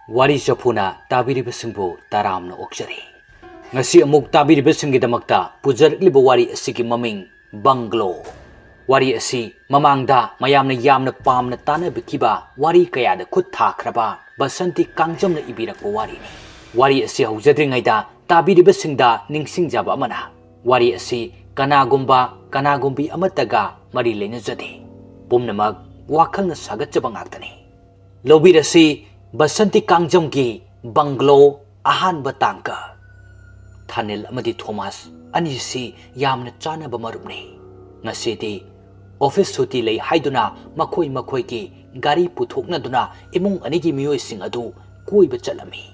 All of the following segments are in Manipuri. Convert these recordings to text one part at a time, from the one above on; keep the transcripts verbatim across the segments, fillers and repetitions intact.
ꯋꯥꯔꯤ ꯆꯐꯨꯅ ꯇꯥꯕꯤꯔꯤꯕꯁꯤꯡꯕꯨ ꯇꯔꯥꯝꯅ ꯑꯣꯛꯆꯔꯤ꯫ ꯉꯁꯤ ꯑꯃꯨꯛ ꯇꯥꯕꯤꯔꯤꯕꯁꯤꯡꯒꯤꯗꯃꯛꯇ ꯄꯨꯖꯔꯛꯂꯤꯕ ꯋꯥꯔꯤ ꯑꯁꯤꯒꯤ ꯃꯃꯤꯡ ꯕꯪꯒ꯭ꯂꯣ꯫ ꯋꯥꯔꯤ ꯑꯁꯤ ꯃꯃꯥꯡꯗ ꯃꯌꯥꯝꯅ ꯌꯥꯝꯅ ꯄꯥꯝꯅ ꯇꯥꯅꯕꯤꯈꯤꯕ ꯋꯥꯔꯤ ꯀꯌꯥꯗ ꯈꯨꯠ ꯊꯥꯈ꯭ꯔꯕ ꯕꯁꯟꯇꯤ ꯀꯥꯡꯖꯝꯅ ꯏꯕꯤꯔꯛꯄ ꯋꯥꯔꯤꯅꯤ꯫ ꯋꯥꯔꯤ ꯑꯁꯤ ꯍꯧꯖꯗ꯭ꯔꯤꯉꯩꯗ ꯇꯥꯕꯤꯔꯤꯕꯁꯤꯡꯗ ꯅꯤꯡꯁꯤꯡꯖꯕ ꯑꯃꯅ, ꯋꯥꯔꯤ ꯑꯁꯤ ꯀꯅꯥꯒꯨꯝꯕ ꯀꯅꯥꯒꯨꯝꯕꯤ ꯑꯃꯠꯇꯒ ꯃꯔꯤ ꯂꯩꯅꯖꯗꯦ꯫ ꯄꯨꯝꯅꯃꯛ ꯋꯥꯈꯜꯅ ꯁꯥꯒꯠꯆꯕ ꯉꯥꯛꯇꯅꯤ꯫ ꯂꯧꯕꯤꯔꯁꯤ ꯕꯁꯟꯇꯤ ꯀꯥꯡꯖꯝꯒꯤ ꯕꯪꯒ꯭ꯂꯣ ꯑꯍꯥꯟꯕ ꯇꯥꯡꯀꯛ꯫ ꯊꯥꯅꯤꯜ ꯑꯃꯗꯤ ꯊꯣꯃꯥꯁ ꯑꯅꯤꯁꯤ ꯌꯥꯝꯅ ꯆꯥꯟꯅꯕ ꯃꯔꯨꯞꯅꯤ꯫ ꯉꯁꯤꯗꯤ ꯑꯣꯐꯤꯁ ꯁꯨꯇꯤ ꯂꯩ ꯍꯥꯏꯗꯨꯅ ꯃꯈꯣꯏ ꯃꯈꯣꯏꯒꯤ ꯒꯥꯔꯤ ꯄꯨꯊꯣꯛꯅꯗꯨꯅ ꯏꯃꯨꯡ ꯑꯅꯤꯒꯤ ꯃꯤꯑꯣꯏꯁꯤꯡ ꯑꯗꯨ ꯀꯣꯏꯕ ꯆꯠꯂꯝꯃꯤ꯫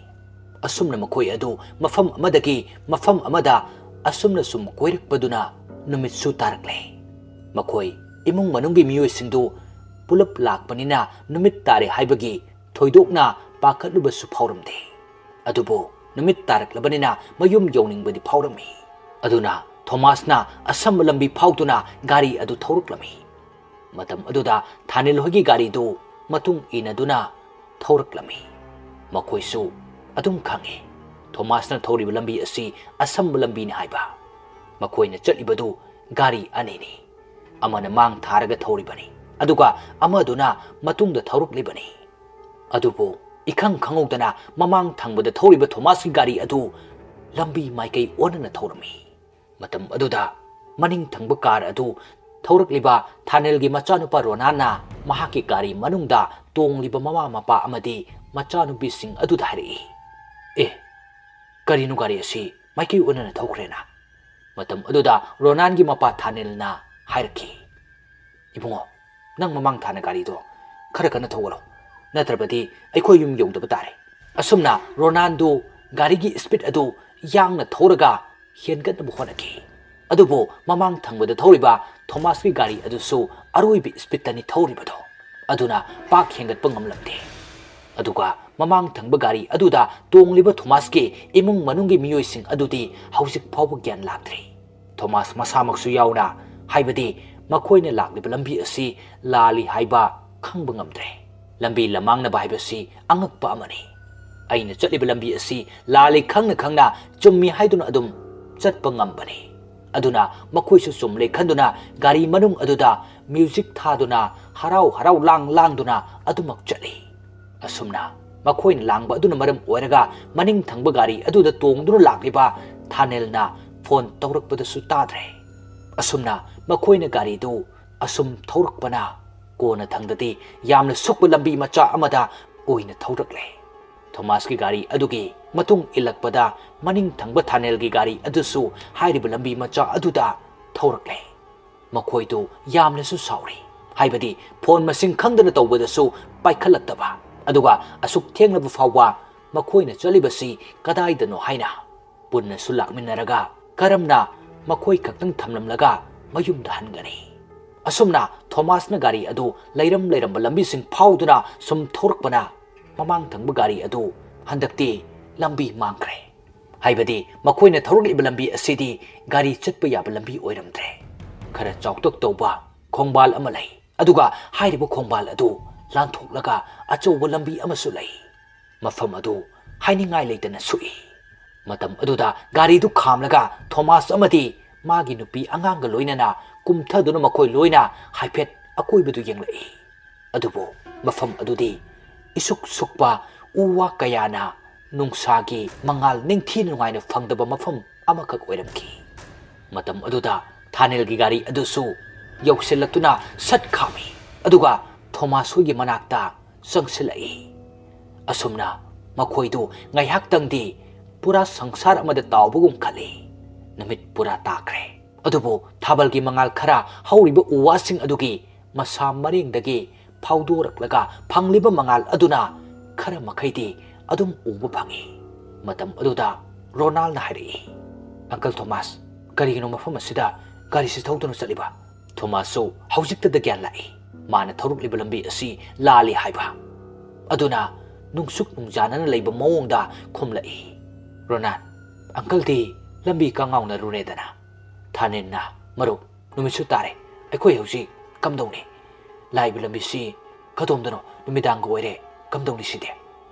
ꯑꯁꯨꯝꯅ ꯃꯈꯣꯏ ꯑꯗꯨ ꯃꯐꯝ ꯑꯃꯗꯒꯤ ꯃꯐꯝ ꯑꯃꯗ ꯑꯁꯨꯝꯅ ꯁꯨꯝ ꯀꯣꯏꯔꯛꯄꯗꯨꯅ ꯅꯨꯃꯤꯠꯁꯨ ꯇꯥꯔꯛꯂꯦ꯫ ꯃꯈꯣꯏ ꯏꯃꯨꯡ ꯃꯅꯨꯡꯒꯤ ꯃꯤꯑꯣꯏꯁꯤꯡꯗꯨ ꯄꯨꯂꯞ ꯂꯥꯛꯄꯅꯤꯅ ꯅꯨꯃꯤꯠ ꯇꯥꯔꯦ ꯍꯥꯏꯕꯒꯤ ꯊꯣꯏꯗꯣꯛꯅ ꯄꯥꯈꯠꯂꯨꯕꯁꯨ ꯐꯥꯎꯔꯝꯗꯦ꯫ ꯑꯗꯨꯕꯨ ꯅꯨꯃꯤꯠ ꯇꯥꯔꯛꯂꯕꯅꯤꯅ ꯃꯌꯨꯝ ꯌꯧꯅꯤꯡꯕꯗꯤ ꯐꯥꯎꯔꯝꯃꯤ꯫ ꯑꯗꯨꯅ ꯊꯣꯃꯥꯁꯅ ꯑꯁꯝꯕ ꯂꯝꯕꯤ ꯐꯥꯎꯗꯨꯅ ꯒꯥꯔꯤ ꯑꯗꯨ ꯊꯧꯔꯛꯂꯝꯃꯤ꯫ ꯃꯇꯝ ꯑꯗꯨꯗ ꯊꯥꯅꯤꯜ ꯍꯣꯏꯒꯤ ꯒꯥꯔꯤꯗꯨ ꯃꯇꯨꯡ ꯏꯟꯅꯗꯨꯅ ꯊꯧꯔꯛꯂꯝꯃꯤ꯫ ꯃꯈꯣꯏꯁꯨ ꯑꯗꯨꯝ ꯈꯪꯏ, ꯊꯣꯃꯥꯁꯅ ꯊꯧꯔꯤꯕ ꯂꯝꯕꯤ ꯑꯁꯤ ꯑꯁꯝꯕ ꯂꯝꯕꯤꯅꯤ ꯍꯥꯏꯕ꯫ ꯃꯈꯣꯏꯅ ꯆꯠꯂꯤꯕꯗꯨ ꯒꯥꯔꯤ ꯑꯅꯤꯅꯤ꯫ ꯑꯃꯅ ꯃꯥꯡ ꯊꯥꯔꯒ ꯊꯧꯔꯤꯕꯅꯤ, ꯑꯗꯨꯒ ꯑꯃꯗꯨꯅ ꯃꯇꯨꯡꯗ ꯊꯧꯔꯛꯂꯤꯕꯅꯤ꯫ ꯑꯗꯨꯕꯨ ꯏꯈꯪ ꯈꯪꯍꯧꯗꯅ ꯃꯃꯥꯡ ꯊꯪꯕꯗ ꯊꯧꯔꯤꯕ ꯊꯣꯃꯥꯁꯀꯤ ꯒꯥꯔꯤ ꯑꯗꯨ ꯂꯝꯕꯤ ꯃꯥꯏꯀꯩ ꯑꯣꯟꯅꯅ ꯊꯧꯔꯝꯃꯤ꯫ ꯃꯇꯝ ꯑꯗꯨꯗ ꯃꯅꯤꯡ ꯊꯪꯕ ꯀꯥꯔ ꯑꯗꯨ ꯊꯧꯔꯛꯂꯤꯕ ꯊꯥꯅꯦꯜꯒꯤ ꯃꯆꯥꯅꯨꯄꯥ ꯔꯣꯅꯥꯟꯅ ꯃꯍꯥꯛꯀꯤ ꯒꯥꯔꯤ ꯃꯅꯨꯡꯗ ꯇꯣꯡꯂꯤꯕ ꯃꯃꯥ ꯃꯄꯥ ꯑꯃꯗꯤ ꯃꯆꯥꯅꯨꯄꯤꯁꯤꯡ ꯑꯗꯨꯗ ꯍꯥꯏꯔꯛꯏ, "ꯑꯦ, ꯀꯔꯤꯅꯣ ꯒꯥꯔꯤ ꯑꯁꯤ ꯃꯥꯏꯀꯩ ꯑꯣꯟꯅꯅ ꯊꯧꯈ꯭ꯔꯦꯅ?" ꯃꯇꯝ ꯑꯗꯨꯗ ꯔꯣꯅꯥꯟꯒꯤ ꯃꯄꯥ ꯊꯥꯅꯦꯜꯅ ꯍꯥꯏꯔꯛꯈꯤ, "ꯏꯕꯨꯡꯉꯣ, ꯅꯪ ꯃꯃꯥꯡ ꯊꯥꯅ ꯒꯥꯔꯤꯗꯣ ꯈꯔ ꯀꯟꯅ ꯊꯧꯒꯠꯂꯣ, ꯅꯠꯇ꯭ꯔꯕꯗꯤ ꯑꯩꯈꯣꯏ ꯌꯨꯝ ꯌꯧꯗꯕ ꯇꯥꯔꯦ꯫" ꯑꯁꯨꯝꯅ ꯔꯣꯅꯥꯟꯗꯨ ꯒꯥꯔꯤꯒꯤ ꯁ꯭ꯄꯤꯗ ꯑꯗꯨ ꯌꯥꯡꯅ ꯊꯧꯔꯒ ꯍꯦꯟꯒꯠꯅꯕ ꯍꯣꯠꯅꯈꯤ꯫ ꯑꯗꯨꯕꯨ ꯃꯃꯥꯡ ꯊꯪꯕꯗ ꯊꯧꯔꯤꯕ ꯊꯣꯃꯥꯁꯀꯤ ꯒꯥꯔꯤ ꯑꯗꯨꯁꯨ ꯑꯔꯣꯏꯕ ꯁ꯭ꯄꯤꯗꯇꯅꯤ ꯊꯧꯔꯤꯕꯗꯣ꯫ ꯑꯗꯨꯅ ꯄꯥꯛ ꯍꯦꯟꯒꯠꯄ ꯉꯝꯂꯝꯗꯦ꯫ ꯑꯗꯨꯒ ꯃꯃꯥꯡ ꯊꯪꯕ ꯒꯥꯔꯤ ꯑꯗꯨꯗ ꯇꯣꯡꯂꯤꯕ ꯊꯣꯃꯥꯁꯀꯤ ꯏꯃꯨꯡ ꯃꯅꯨꯡꯒꯤ ꯃꯤꯑꯣꯏꯁꯤꯡ ꯑꯗꯨꯗꯤ ꯍꯧꯖꯤꯛ ꯐꯥꯎꯕ ꯒ꯭ꯌꯥꯟ ꯂꯥꯛꯇ꯭ꯔꯤ꯫ ꯊꯣꯃꯥꯁ ꯃꯁꯥꯃꯛꯁꯨ ꯌꯥꯎꯅ, ꯍꯥꯏꯕꯗꯤ ꯃꯈꯣꯏꯅ ꯂꯥꯛꯂꯤꯕ ꯂꯝꯕꯤ ꯑꯁꯤ ꯂꯥꯜꯂꯤ ꯍꯥꯏꯕ ꯈꯪꯕ ꯉꯝꯗ꯭ꯔꯦ꯫ ꯂꯝꯕꯤ ꯂꯃꯥꯡꯅꯕ ꯍꯥꯏꯕꯁꯤ ꯑꯉꯛꯄ ꯑꯃꯅꯤ꯫ ꯑꯩꯅ ꯆꯠꯂꯤꯕ ꯂꯝꯕꯤ ꯑꯁꯤ ꯂꯥꯜꯂꯤ ꯈꯪꯅ ꯈꯪꯅ ꯆꯨꯝꯃꯤ ꯍꯥꯏꯗꯨꯅ ꯑꯗꯨꯝ ꯆꯠꯄ ꯉꯝꯕꯅꯤ꯫ ꯑꯗꯨꯅ ꯃꯈꯣꯏꯁꯨ ꯆꯨꯝꯂꯦ ꯈꯟꯗꯨꯅ ꯒꯥꯔꯤ ꯃꯅꯨꯡ ꯑꯗꯨꯗ ꯃ꯭ꯌꯨꯖꯤꯛ ꯊꯥꯗꯨꯅ ꯍꯔꯥꯎ ꯍꯔꯥꯎ ꯂꯥꯡ ꯂꯥꯡꯗꯨꯅ ꯑꯗꯨꯃꯛ ꯆꯠꯂꯤ꯫ ꯑꯁꯨꯝꯅ ꯃꯈꯣꯏꯅ ꯂꯥꯡꯕ ꯑꯗꯨꯅ ꯃꯔꯝ ꯑꯣꯏꯔꯒ ꯃꯅꯤꯡ ꯊꯪꯕ ꯒꯥꯔꯤ ꯑꯗꯨꯗ ꯇꯣꯡꯗꯨꯅ ꯂꯥꯛꯂꯤꯕ ꯊꯥꯅꯦꯜꯅ ꯐꯣꯟ ꯇꯧꯔꯛꯄꯗꯁꯨ ꯇꯥꯗ꯭ꯔꯦ꯫ ꯑꯁꯨꯝꯅ ꯃꯈꯣꯏꯅ ꯒꯥꯔꯤꯗꯨ ꯑꯁꯨꯝ ꯊꯧꯔꯛꯄꯅ ꯀꯣꯟꯅ ꯊꯪꯗꯗꯤ ꯌꯥꯝꯅ ꯁꯨꯛꯄ ꯂꯝꯕꯤ ꯃꯆꯥ ꯑꯃꯗ ꯑꯣꯏꯅ ꯊꯧꯔꯛꯂꯦ꯫ ꯊꯣꯃꯥꯁꯀꯤ ꯒꯥꯔꯤ ꯑꯗꯨꯒꯤ ꯃꯇꯨꯡ ꯏꯜꯂꯛꯄꯗ ꯃꯅꯤꯡ ꯊꯪꯕ ꯊꯥꯅꯦꯜꯒꯤ ꯒꯥꯔꯤ ꯑꯗꯨꯁꯨ ꯍꯥꯏꯔꯤꯕ ꯂꯝꯕꯤ ꯃꯆꯥ ꯑꯗꯨꯗ ꯊꯧꯔꯛꯂꯦ꯫ ꯃꯈꯣꯏꯗꯨ ꯌꯥꯝꯅꯁꯨ ꯁꯥꯎꯔꯤ꯫ ꯍꯥꯏꯕꯗꯤ ꯐꯣꯟ ꯃꯁꯤꯡ ꯈꯪꯗꯅ ꯇꯧꯕꯗꯁꯨ ꯄꯥꯏꯈꯠꯂꯛꯇꯕ꯫ ꯑꯗꯨꯒ ꯑꯁꯨꯛ ꯊꯦꯡꯂꯕ ꯐꯥꯎꯕ ꯃꯈꯣꯏꯅ ꯆꯠꯂꯤꯕꯁꯤ ꯀꯗꯥꯏꯗꯅꯣ ꯍꯥꯏꯅ ꯄꯨꯟꯅꯁꯨ ꯂꯥꯛꯃꯤꯟꯅꯔꯒ ꯀꯔꯝꯅ ꯃꯈꯣꯏ ꯈꯛꯇꯪ ꯊꯝꯂꯝꯂꯒ ꯃꯌꯨꯝꯗ ꯍꯟꯒꯅꯤ? ꯑꯁꯨꯝꯅ ꯊꯣꯃꯥꯁꯅ ꯒꯥꯔꯤ ꯑꯗꯨ ꯂꯩꯔꯝ ꯂꯩꯔꯝꯕ ꯂꯝꯕꯤꯁꯤꯡ ꯐꯥꯎꯗꯨꯅ ꯁꯨꯝ ꯊꯧꯔꯛꯄꯅ ꯃꯃꯥꯡ ꯊꯪꯕ ꯒꯥꯔꯤ ꯑꯗꯨ ꯍꯟꯗꯛꯇꯤ ꯂꯝꯕꯤ ꯃꯥꯡꯈ꯭ꯔꯦ꯫ ꯍꯥꯏꯕꯗꯤ ꯃꯈꯣꯏꯅ ꯊꯧꯔꯛꯂꯤꯕ ꯂꯝꯕꯤ ꯑꯁꯤꯗꯤ ꯒꯥꯔꯤ ꯆꯠꯄ ꯌꯥꯕ ꯂꯝꯕꯤ ꯑꯣꯏꯔꯝꯗ꯭ꯔꯦ꯫ ꯈꯔ ꯆꯥꯎꯇꯛ ꯇꯧꯕ ꯈꯣꯡꯕꯥꯜ ꯑꯃ ꯂꯩ, ꯑꯗꯨꯒ ꯍꯥꯏꯔꯤꯕ ꯈꯣꯡꯕꯥꯜ ꯑꯗꯨ ꯂꯥꯟꯊꯣꯛꯂꯒ ꯑꯆꯧꯕ ꯂꯝꯕꯤ ꯑꯃꯁꯨ ꯂꯩ꯫ ꯃꯐꯝ ꯑꯗꯨ ꯍꯥꯏꯅꯤꯡꯉꯥꯏ ꯂꯩꯇꯅ ꯁꯨꯛꯏ꯫ ꯃꯇꯝ ꯑꯗꯨꯗ ꯒꯥꯔꯤꯗꯨ ꯈꯥꯝꯂꯒ ꯊꯣꯃꯥꯁ ꯑꯃꯗꯤ ꯃꯥꯒꯤ ꯅꯨꯄꯤ ꯑꯉꯥꯡꯒ ꯂꯣꯏꯅꯅ ꯀꯨꯝꯊꯗꯨꯅ ꯃꯈꯣꯏ ꯂꯣꯏꯅ ꯍꯥꯏꯐꯦꯠ ꯑꯀꯣꯏꯕꯗꯨ ꯌꯦꯡꯂꯛꯏ꯫ ꯑꯗꯨꯕꯨ ꯃꯐꯝ ꯑꯗꯨꯗꯤ ꯏꯁꯨꯛ ꯁꯨꯛꯄ ꯎ ꯋꯥ ꯀꯌꯥꯅ ꯅꯨꯡꯁꯥꯒꯤ ꯃꯉꯥꯜ ꯅꯤꯡꯊꯤ ꯅꯨꯡꯉꯥꯏꯅ ꯐꯪꯗꯕ ꯃꯐꯝ ꯑꯃꯈꯛ ꯑꯣꯏꯔꯝꯈꯤ꯫ ꯃꯇꯝ ꯑꯗꯨꯗ ꯊꯥꯅꯦꯜꯒꯤ ꯒꯥꯔꯤ ꯑꯗꯨꯁꯨ ꯌꯧꯁꯤꯜꯂꯛꯇꯨꯅ ꯁꯠ ꯈꯥꯝꯃꯤ, ꯑꯗꯨꯒ ꯊꯣꯃꯥꯁ ꯍꯣꯏꯒꯤ ꯃꯅꯥꯛꯇ ꯆꯪꯁꯤꯜꯂꯛꯏ꯫ ꯑꯁꯨꯝꯅ ꯃꯈꯣꯏꯗꯨ ꯉꯥꯏꯍꯥꯛꯇꯪꯗꯤ ꯄꯨꯔꯥ ꯁꯪꯁꯥꯔ ꯑꯃꯗ ꯇꯥꯎꯕꯒꯨꯝ ꯈꯜꯂꯤ꯫ ꯅꯨꯃꯤꯠ ꯄꯨꯔꯥ ꯇꯥꯈ꯭ꯔꯦ꯫ ꯑꯗꯨꯕꯨ ꯊꯥꯕꯜꯒꯤ ꯃꯉꯥꯜ ꯈꯔ ꯍꯧꯔꯤꯕ ꯎ ꯋꯥꯁꯤꯡ ꯑꯗꯨꯒꯤ ꯃꯁꯥ ꯃꯔꯦꯡꯗꯒꯤ ꯐꯥꯎꯗꯣꯔꯛꯂꯒ ꯐꯪꯂꯤꯕ ꯃꯉꯥꯜ ꯑꯗꯨꯅ ꯈꯔ ꯃꯈꯩꯗꯤ ꯑꯗꯨꯝ ꯎꯕ ꯐꯪꯏ꯫ ꯃꯇꯝ ꯑꯗꯨꯗ ꯔꯣꯅꯥꯜꯅ ꯍꯥꯏꯔꯛꯏ, "ꯑꯪꯀꯜ ꯊꯣꯃꯥꯁ, ꯀꯔꯤꯒꯤꯅꯣ ꯃꯐꯝ ꯑꯁꯤꯗ ꯒꯥꯔꯤꯁꯤ ꯊꯧꯗꯨꯅ ꯆꯠꯂꯤꯕ?" ꯊꯣꯃꯥꯁꯁꯨ ꯍꯧꯖꯤꯛꯇꯗ ꯒ꯭ꯌꯥꯟ ꯂꯥꯛꯏ꯫ ꯃꯥꯅ ꯊꯧꯔꯛꯂꯤꯕ ꯂꯝꯕꯤ ꯑꯁꯤ ꯂꯥꯜꯂꯤ ꯍꯥꯏꯕ꯫ ꯑꯗꯨꯅ ꯅꯨꯡꯁꯨꯛ ꯅꯨꯡꯖꯥꯅꯅ ꯂꯩꯕ ꯃꯑꯣꯡꯗ ꯈꯨꯝꯂꯛꯏ, "ꯔꯣꯅꯥꯜ, ꯑꯪꯀꯜꯗꯤ ꯂꯝꯕꯤ ꯀꯥꯉꯥꯎꯅꯔꯨꯔꯦꯗꯅ꯫ ꯊꯥꯅꯦꯟꯅ, ꯃꯔꯨꯞ, ꯅꯨꯃꯤꯠꯁꯨ ꯇꯥꯔꯦ꯫ ꯑꯩꯈꯣꯏ ꯍꯧꯖꯤꯛ ꯀꯝꯗꯧꯅꯤ? ꯂꯥꯛꯏꯕ ꯂꯝꯕꯤꯁꯤ ꯀꯗꯣꯝꯗꯅꯣ? ꯅꯨꯃꯤꯗꯥꯡꯒ ꯑꯣꯏꯔꯦ꯫ ꯀꯝꯗꯧꯅꯤ ꯁꯤꯗꯤ?"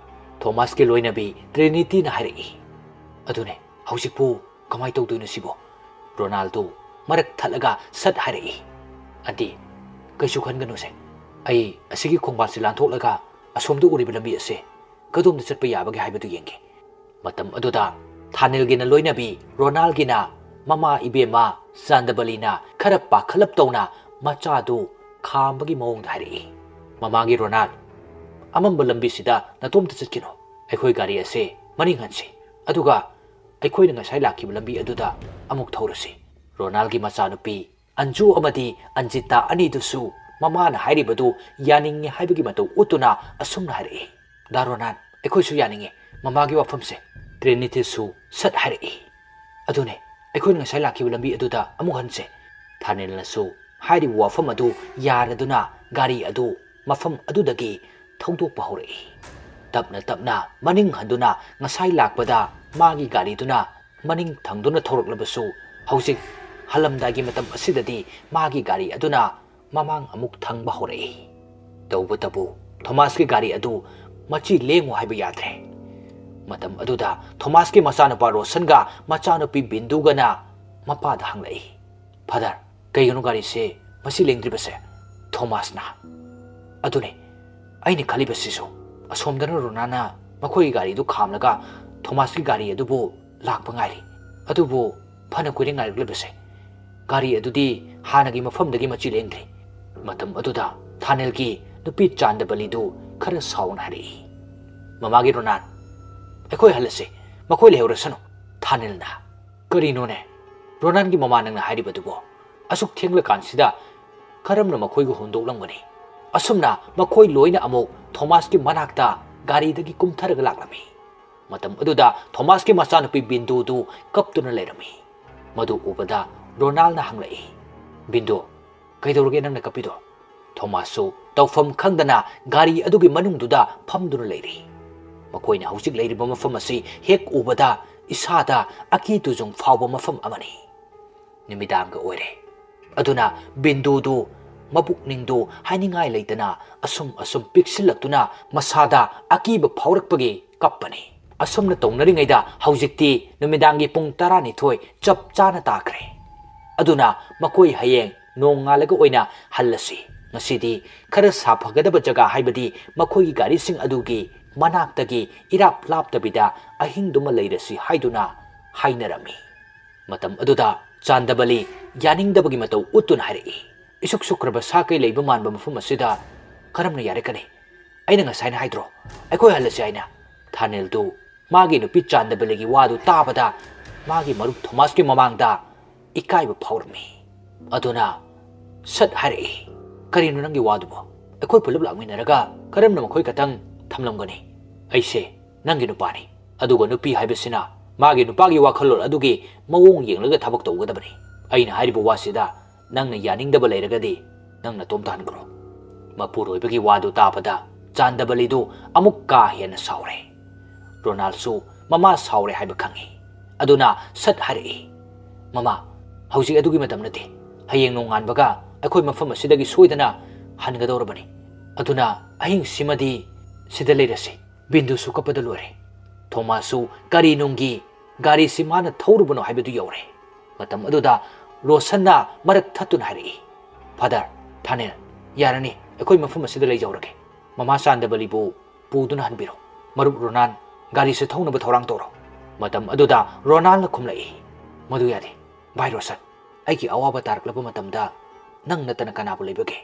ꯊꯣꯃꯥꯁꯀꯤ ꯂꯣꯏꯅꯕꯤ ꯇ꯭ꯔꯤꯅꯤꯇꯤꯅ ꯍꯥꯏꯔꯛꯏ꯫ "ꯑꯗꯨꯅꯦ, ꯍꯧꯖꯤꯛꯄꯨ ꯀꯃꯥꯏ ꯇꯧꯗꯣꯏꯅꯣ ꯁꯤꯕꯣ?" ꯔꯣꯅꯥꯜꯗꯣ ꯃꯔꯛ ꯊꯠꯂꯒ ꯁꯠ ꯍꯥꯏꯔꯛꯏ꯫ "ꯑꯟꯇꯤ, ꯀꯩꯁꯨ ꯈꯟꯒꯅꯨꯁꯦ꯫ ꯑꯩ ꯑꯁꯤꯒꯤ ꯈꯣꯡꯕꯥꯟꯁꯤ ꯂꯥꯟꯊꯣꯛꯂꯒ ꯑꯁꯣꯝꯗ ꯎꯔꯤꯕ ꯂꯝꯕꯤ ꯑꯁꯦ ꯀꯗꯣꯝꯗ ꯆꯠꯄ ꯌꯥꯕꯒꯦ ꯍꯥꯏꯕꯗꯨ ꯌꯦꯡꯒꯦ꯫" ꯃꯇꯝ ꯑꯗꯨꯗ ꯊꯥꯅꯤꯜꯒꯤꯅ ꯂꯣꯏꯅꯕꯤ ꯔꯣꯅꯥꯜꯒꯤꯅ ꯃꯃꯥ ꯏꯕꯦꯝꯃ ꯆꯥꯟꯗꯕꯂꯤꯅ ꯈꯔ ꯄꯥꯈꯠꯂꯞ ꯇꯧꯅ ꯃꯆꯥꯗꯨ ꯈꯥꯝꯕꯒꯤ ꯃꯑꯣꯡꯗ ꯍꯥꯏꯔꯛꯏ꯫ "ꯃꯃꯥꯒꯤ ꯔꯣꯅꯥꯜ, ꯑꯃꯝꯕ ꯂꯝꯕꯤꯁꯤꯗ ꯅꯇꯣꯝꯇ ꯆꯠꯈꯤꯅꯨ꯫ ꯑꯩꯈꯣꯏ ꯒꯥꯔꯤ ꯑꯁꯦ ꯃꯅꯤꯡ ꯍꯟꯁꯤ꯫ ꯑꯗꯨꯒ ꯑꯩꯈꯣꯏꯅ ꯉꯁꯥꯏ ꯂꯥꯛꯈꯤꯕ ꯂꯝꯕꯤ ꯑꯗꯨꯗ ꯑꯃꯨꯛ ꯊꯧꯔꯁꯤ꯫" ꯔꯣꯅꯥꯜꯒꯤ ꯃꯆꯥꯅꯨꯄꯤ ꯑꯟꯖꯨ ꯑꯃꯗꯤ ꯑꯟꯖꯤꯇꯥ ꯑꯅꯤꯗꯨꯁꯨ ꯃꯃꯥꯅ ꯍꯥꯏꯔꯤꯕꯗꯨ ꯌꯥꯅꯤꯡꯉꯤ ꯍꯥꯏꯕꯒꯤ ꯃꯇꯧ ꯎꯠꯇꯨꯅ ꯑꯁꯨꯝꯅ ꯍꯥꯏꯔꯛꯏ, "ꯗꯥ ꯔꯣꯅꯥꯟ, ꯑꯩꯈꯣꯏꯁꯨ ꯌꯥꯅꯤꯡꯉꯤ ꯃꯃꯥꯒꯤ ꯋꯥꯐꯝꯁꯦ꯫" ꯇ꯭ꯔꯤꯅꯤꯇꯤꯁꯨ ꯁꯠ ꯍꯥꯏꯔꯛꯏ, "ꯑꯗꯨꯅꯦ, ꯑꯩꯈꯣꯏꯅ ꯉꯁꯥꯏ ꯂꯥꯛꯈꯤꯕ ꯂꯝꯕꯤ ꯑꯗꯨꯗ ꯑꯃꯨꯛ ꯍꯟꯁꯦ꯫" ꯊꯥꯅꯤꯜꯅꯁꯨ ꯍꯥꯏꯔꯤꯕ ꯋꯥꯐꯝ ꯑꯗꯨ ꯌꯥꯔꯗꯨꯅ ꯒꯥꯔꯤ ꯑꯗꯨ ꯃꯐꯝ ꯑꯗꯨꯗꯒꯤ ꯊꯧꯗꯣꯛꯄ ꯍꯧꯔꯛꯏ꯫ ꯇꯞꯅ ꯇꯞꯅ ꯃꯅꯤꯡ ꯍꯟꯗꯨꯅ ꯉꯁꯥꯏ ꯂꯥꯛꯄꯗ ꯃꯥꯒꯤ ꯒꯥꯔꯤꯗꯨꯅ ꯃꯅꯤꯡ ꯊꯪꯗꯨꯅ ꯊꯧꯔꯛꯂꯕꯁꯨ, ꯍꯧꯖꯤꯛ ꯍꯜꯂꯝꯗꯥꯏꯒꯤ ꯃꯇꯝ ꯑꯁꯤꯗꯗꯤ ꯃꯥꯒꯤ ꯒꯥꯔꯤ ꯑꯗꯨꯅ ꯃꯃꯥꯡ ꯑꯃꯨꯛ ꯊꯪꯕ ꯍꯧꯔꯛꯏ꯫ ꯇꯧꯕꯇꯕꯨ ꯊꯣꯃꯥꯁꯀꯤ ꯒꯥꯔꯤ ꯑꯗꯨ ꯃꯆꯤ ꯂꯦꯡꯉꯨ ꯍꯥꯏꯕ ꯌꯥꯗ꯭ꯔꯦ꯫ ꯃꯇꯝ ꯑꯗꯨꯗ ꯊꯣꯃꯥꯁꯀꯤ ꯃꯆꯥꯅꯨꯄꯥ ꯔꯣꯁꯟꯒ ꯃꯆꯥꯅꯨꯄꯤ ꯕꯤꯟꯗꯨꯒꯅ ꯃꯄꯥꯗ ꯍꯪꯂꯛꯏ, "ꯐꯥꯗꯔ, ꯀꯩꯒꯤꯅꯣ ꯒꯥꯔꯤꯁꯦ ꯃꯆꯤ ꯂꯦꯡꯗ꯭ꯔꯤꯕꯁꯦ?" ꯊꯣꯃꯥꯁꯅ, "ꯑꯗꯨꯅꯦ ꯑꯩꯅ ꯈꯜꯂꯤꯕꯁꯤꯁꯨ꯫ ꯑꯁꯣꯝꯗꯅ ꯔꯣꯅꯥꯅ ꯃꯈꯣꯏꯒꯤ ꯒꯥꯔꯤꯗꯨ ꯈꯥꯝꯂꯒ ꯊꯣꯃꯥꯁꯀꯤ ꯒꯥꯔꯤ ꯑꯗꯨꯕꯨ ꯂꯥꯛꯄ ꯉꯥꯏꯔꯤ꯫ ꯑꯗꯨꯕꯨ ꯐꯅ ꯀꯨꯏꯔꯦ ꯉꯥꯏꯔꯛꯂꯤꯕꯁꯦ꯫ ꯒꯥꯔꯤ ꯑꯗꯨꯗꯤ ꯍꯥꯟꯅꯒꯤ ꯃꯐꯝꯗꯒꯤ ꯃꯆꯤ ꯂꯦꯡꯗ꯭ꯔꯤ꯫" ꯃꯇꯝ ꯑꯗꯨꯗ ꯊꯥꯅꯦꯜꯒꯤ ꯅꯨꯄꯤ ꯆꯥꯟꯗꯕꯂꯤꯗꯨ ꯈꯔ ꯁꯥꯎꯅ ꯍꯥꯏꯔꯛꯏ, "ꯃꯃꯥꯒꯤ ꯔꯣꯅꯥꯟ, ꯑꯩꯈꯣꯏ ꯍꯜꯂꯁꯤ, ꯃꯈꯣꯏ ꯂꯩꯍꯧꯔꯁꯅꯨ꯫" ꯊꯥꯅꯦꯜꯅ, "ꯀꯔꯤꯅꯣꯅꯦ ꯔꯣꯅꯥꯟꯒꯤ ꯃꯃꯥ ꯅꯪꯅ ꯍꯥꯏꯔꯤꯕꯗꯨꯕꯣ? ꯑꯁꯨꯛ ꯊꯦꯡꯂꯀꯥꯟꯁꯤꯗ ꯀꯔꯝꯅ ꯃꯈꯣꯏꯕꯨ ꯍꯨꯟꯗꯣꯛꯂꯝꯒꯅꯤ?" ꯑꯁꯨꯝꯅ ꯃꯈꯣꯏ ꯂꯣꯏꯅ ꯑꯃꯨꯛ ꯊꯣꯃꯥꯁꯀꯤ ꯃꯅꯥꯛꯇ ꯒꯥꯔꯤꯗꯒꯤ ꯀꯨꯝꯊꯔꯒ ꯂꯥꯛꯂꯝꯃꯤ꯫ ꯃꯇꯝ ꯑꯗꯨꯗ ꯊꯣꯃꯥꯁꯀꯤ ꯃꯆꯥꯅꯨꯄꯤ ꯕꯤꯟꯗꯨꯗꯨ ꯀꯞꯇꯨꯅ ꯂꯩꯔꯝꯃꯤ꯫ ꯃꯗꯨ ꯎꯕꯗ ꯔꯣꯅꯥꯜꯅ ꯍꯪꯂꯛꯏ, "ꯕꯤꯟꯗꯨ, ꯀꯩꯗꯧꯔꯒꯦ ꯅꯪꯅ ꯀꯞꯄꯤꯗꯣ?" ꯊꯣꯃꯥꯁꯁꯨ ꯇꯧꯐꯝ ꯈꯪꯗꯅ ꯒꯥꯔꯤ ꯑꯗꯨꯒꯤ ꯃꯅꯨꯡꯗꯨꯗ ꯐꯝꯗꯨꯅ ꯂꯩꯔꯤ꯫ ꯃꯈꯣꯏꯅ ꯍꯧꯖꯤꯛ ꯂꯩꯔꯤꯕ ꯃꯐꯝ ꯑꯁꯤ ꯍꯦꯛ ꯎꯕꯗ ꯏꯁꯥꯗ ꯑꯀꯤ ꯇꯨꯖꯨꯡ ꯐꯥꯎꯕ ꯃꯐꯝ ꯑꯃꯅꯤ꯫ ꯅꯨꯃꯤꯗꯥꯡꯒ ꯑꯣꯏꯔꯦ꯫ ꯑꯗꯨꯅ ꯕꯤꯟꯗꯨꯗꯨ ꯃꯕꯨꯛꯅꯤꯡꯗꯨ ꯍꯥꯏꯅꯤꯡꯉꯥꯏ ꯂꯩꯇꯅ ꯑꯁꯨꯝ ꯑꯁꯨꯝ ꯄꯤꯛꯁꯤꯜꯂꯛꯇꯨꯅ ꯃꯁꯥꯗ ꯑꯀꯤꯕ ꯐꯥꯎꯔꯛꯄꯒꯤ ꯀꯞꯄꯅꯤ꯫ ꯑꯁꯨꯝꯅ ꯇꯧꯅꯔꯤꯉꯩꯗ ꯍꯧꯖꯤꯛꯇꯤ ꯅꯨꯃꯤꯗꯥꯡꯒꯤ ꯄꯨꯡ ꯇꯔꯥꯅꯤꯊꯣꯏ ꯆꯞ ꯆꯥꯅ ꯇꯥꯈ꯭ꯔꯦ꯫ ꯑꯗꯨꯅ ꯃꯈꯣꯏ ꯍꯌꯦꯡ ꯅꯣꯡꯉꯥꯜꯂꯒ ꯑꯣꯏꯅ ꯍꯜꯂꯁꯤ꯫ ꯉꯁꯤꯗꯤ ꯈꯔ ꯁꯥꯐꯒꯗꯕ ꯖꯒꯥ, ꯍꯥꯏꯕꯗꯤ ꯃꯈꯣꯏꯒꯤ ꯒꯥꯔꯤꯁꯤꯡ ꯑꯗꯨꯒꯤ ꯃꯅꯥꯛꯇꯒꯤ ꯏꯔꯥꯞ ꯂꯥꯞꯇꯕꯤꯗ ꯑꯍꯤꯡꯗꯨꯃ ꯂꯩꯔꯁꯤ ꯍꯥꯏꯗꯨꯅ ꯍꯥꯏꯅꯔꯝꯃꯤ꯫ ꯃꯇꯝ ꯑꯗꯨꯗ ꯆꯥꯟꯗꯕꯂꯤ ꯌꯥꯅꯤꯡꯗꯕꯒꯤ ꯃꯇꯧ ꯎꯠꯇꯨꯅ ꯍꯥꯏꯔꯛꯏ, "ꯏꯁꯨꯛ ꯁꯨꯛꯈ꯭ꯔꯕ ꯁꯥ ꯀꯩ ꯂꯩꯕ ꯃꯥꯟꯕ ꯃꯐꯝ ꯑꯁꯤꯗ ꯀꯔꯝꯅ ꯌꯥꯔꯛꯀꯅꯤ? ꯑꯩꯅ ꯉꯁꯥꯏꯅ ꯍꯥꯏꯗ꯭ꯔꯣ, ꯑꯩꯈꯣꯏ ꯍꯜꯂꯁꯤ ꯍꯥꯏꯅ?" ꯊꯥꯅꯦꯜꯗꯨ ꯃꯥꯒꯤ ꯅꯨꯄꯤ ꯆꯥꯟꯗꯕꯂꯤꯒꯤ ꯋꯥꯗꯨ ꯇꯥꯕꯗ ꯃꯥꯒꯤ ꯃꯔꯨꯞ ꯊꯣꯃꯥꯁꯀꯤ ꯃꯃꯥꯡꯗ ꯏꯀꯥꯏꯕ ꯐꯥꯎꯔꯝꯃꯤ꯫ ꯑꯗꯨꯅ ꯁꯠ ꯍꯥꯏꯔꯛꯏ, "ꯀꯔꯤꯅꯣ ꯅꯪꯒꯤ ꯋꯥꯗꯨꯕꯣ? ꯑꯩꯈꯣꯏ ꯄꯨꯂꯞ ꯂꯥꯛꯃꯤꯟꯅꯔꯒ ꯀꯔꯝꯅ ꯃꯈꯣꯏ ꯈꯛꯇꯪ ꯊꯝꯂꯝꯒꯅꯤ? ꯑꯩꯁꯦ ꯅꯪꯒꯤ ꯅꯨꯄꯥꯅꯤ, ꯑꯗꯨꯒ ꯅꯨꯄꯤ ꯍꯥꯏꯕꯁꯤꯅ ꯃꯥꯒꯤ ꯅꯨꯄꯥꯒꯤ ꯋꯥꯈꯜꯂꯣꯟ ꯑꯗꯨꯒꯤ ꯃꯑꯣꯡ ꯌꯦꯡꯂꯒ ꯊꯕꯛ ꯇꯧꯒꯗꯕꯅꯤ꯫ ꯑꯩꯅ ꯍꯥꯏꯔꯤꯕ ꯋꯥꯁꯤꯗ ꯅꯪꯅ ꯌꯥꯅꯤꯡꯗꯕ ꯂꯩꯔꯒꯗꯤ ꯅꯪ ꯅꯇꯣꯝ ꯇꯥꯍꯟꯈ꯭ꯔꯣ꯫" ꯃꯄꯨꯔꯣꯏꯕꯒꯤ ꯋꯥꯗꯨ ꯇꯥꯕꯗ ꯆꯥꯟꯗꯕꯂꯤꯗꯨ ꯑꯃꯨꯛ ꯀꯥ ꯍꯦꯟꯅ ꯁꯥꯎꯔꯦ꯫ ꯔꯣꯅꯥꯜꯁꯨ ꯃꯃꯥ ꯁꯥꯎꯔꯦ ꯍꯥꯏꯕ ꯈꯪꯏ꯫ ꯑꯗꯨꯅ ꯁꯠ ꯍꯥꯏꯔꯛꯏ, "ꯃꯃꯥ, ꯍꯧꯖꯤꯛ ꯑꯗꯨꯒꯤ ꯃꯇꯝ ꯅꯠꯇꯦ꯫ ꯍꯌꯦꯡ ꯅꯣꯡꯉꯥꯟꯕꯒ ꯑꯩꯈꯣꯏ ꯃꯐꯝ ꯑꯁꯤꯗꯒꯤ ꯁꯣꯏꯗꯅ ꯍꯟꯒꯗꯧꯔꯕꯅꯤ꯫ ꯑꯗꯨꯅ ꯑꯍꯤꯡꯁꯤꯃꯗꯤ ꯁꯤꯗ ꯂꯩꯔꯁꯤ꯫" ꯕꯤꯟꯗꯨꯁꯨ ꯀꯞꯄꯗ ꯂꯣꯏꯔꯦ꯫ ꯊꯣꯃꯥꯁꯁꯨ ꯀꯔꯤ ꯅꯨꯡꯒꯤ ꯒꯥꯔꯤꯁꯤ ꯃꯥꯅ ꯊꯧꯔꯨꯕꯅꯣ ꯍꯥꯏꯕꯗꯨ ꯌꯧꯔꯦ꯫ ꯃꯇꯝ ꯑꯗꯨꯗ ꯔꯣꯁꯟꯅ ꯃꯔꯛ ꯊꯠꯇꯨꯅ ꯍꯥꯏꯔꯛꯏ, "ꯐꯥꯗꯔ, ꯊꯥꯅꯦꯜ, ꯌꯥꯔꯅꯤ, ꯑꯩꯈꯣꯏ ꯃꯐꯝ ꯑꯁꯤꯗ ꯂꯩꯖꯍꯧꯔꯒꯦ꯫ ꯃꯃꯥ ꯆꯥꯟꯗꯕꯂꯤꯕꯨ ꯄꯨꯗꯨꯅ ꯍꯟꯕꯤꯔꯣ꯫ ꯃꯔꯨꯞ ꯔꯣꯅꯥꯟ ꯒꯥꯔꯤꯁꯤ ꯊꯧꯅꯕ ꯊꯧꯔꯥꯡ ꯇꯧꯔꯣ꯫" ꯃꯇꯝ ꯑꯗꯨꯗ ꯔꯣꯅꯥꯜꯅ ꯈꯨꯝꯂꯛꯏ, "ꯃꯗꯨ ꯌꯥꯗꯦ꯫ ꯚꯥꯏ ꯔꯣꯁꯟ, ꯑꯩꯒꯤ ꯑꯋꯥꯕ ꯇꯥꯔꯛꯂꯕ ꯃꯇꯝꯗ ꯅꯪ ꯅꯠꯇꯅ ꯀꯅꯥꯕꯨ ꯂꯩꯕꯒꯦ?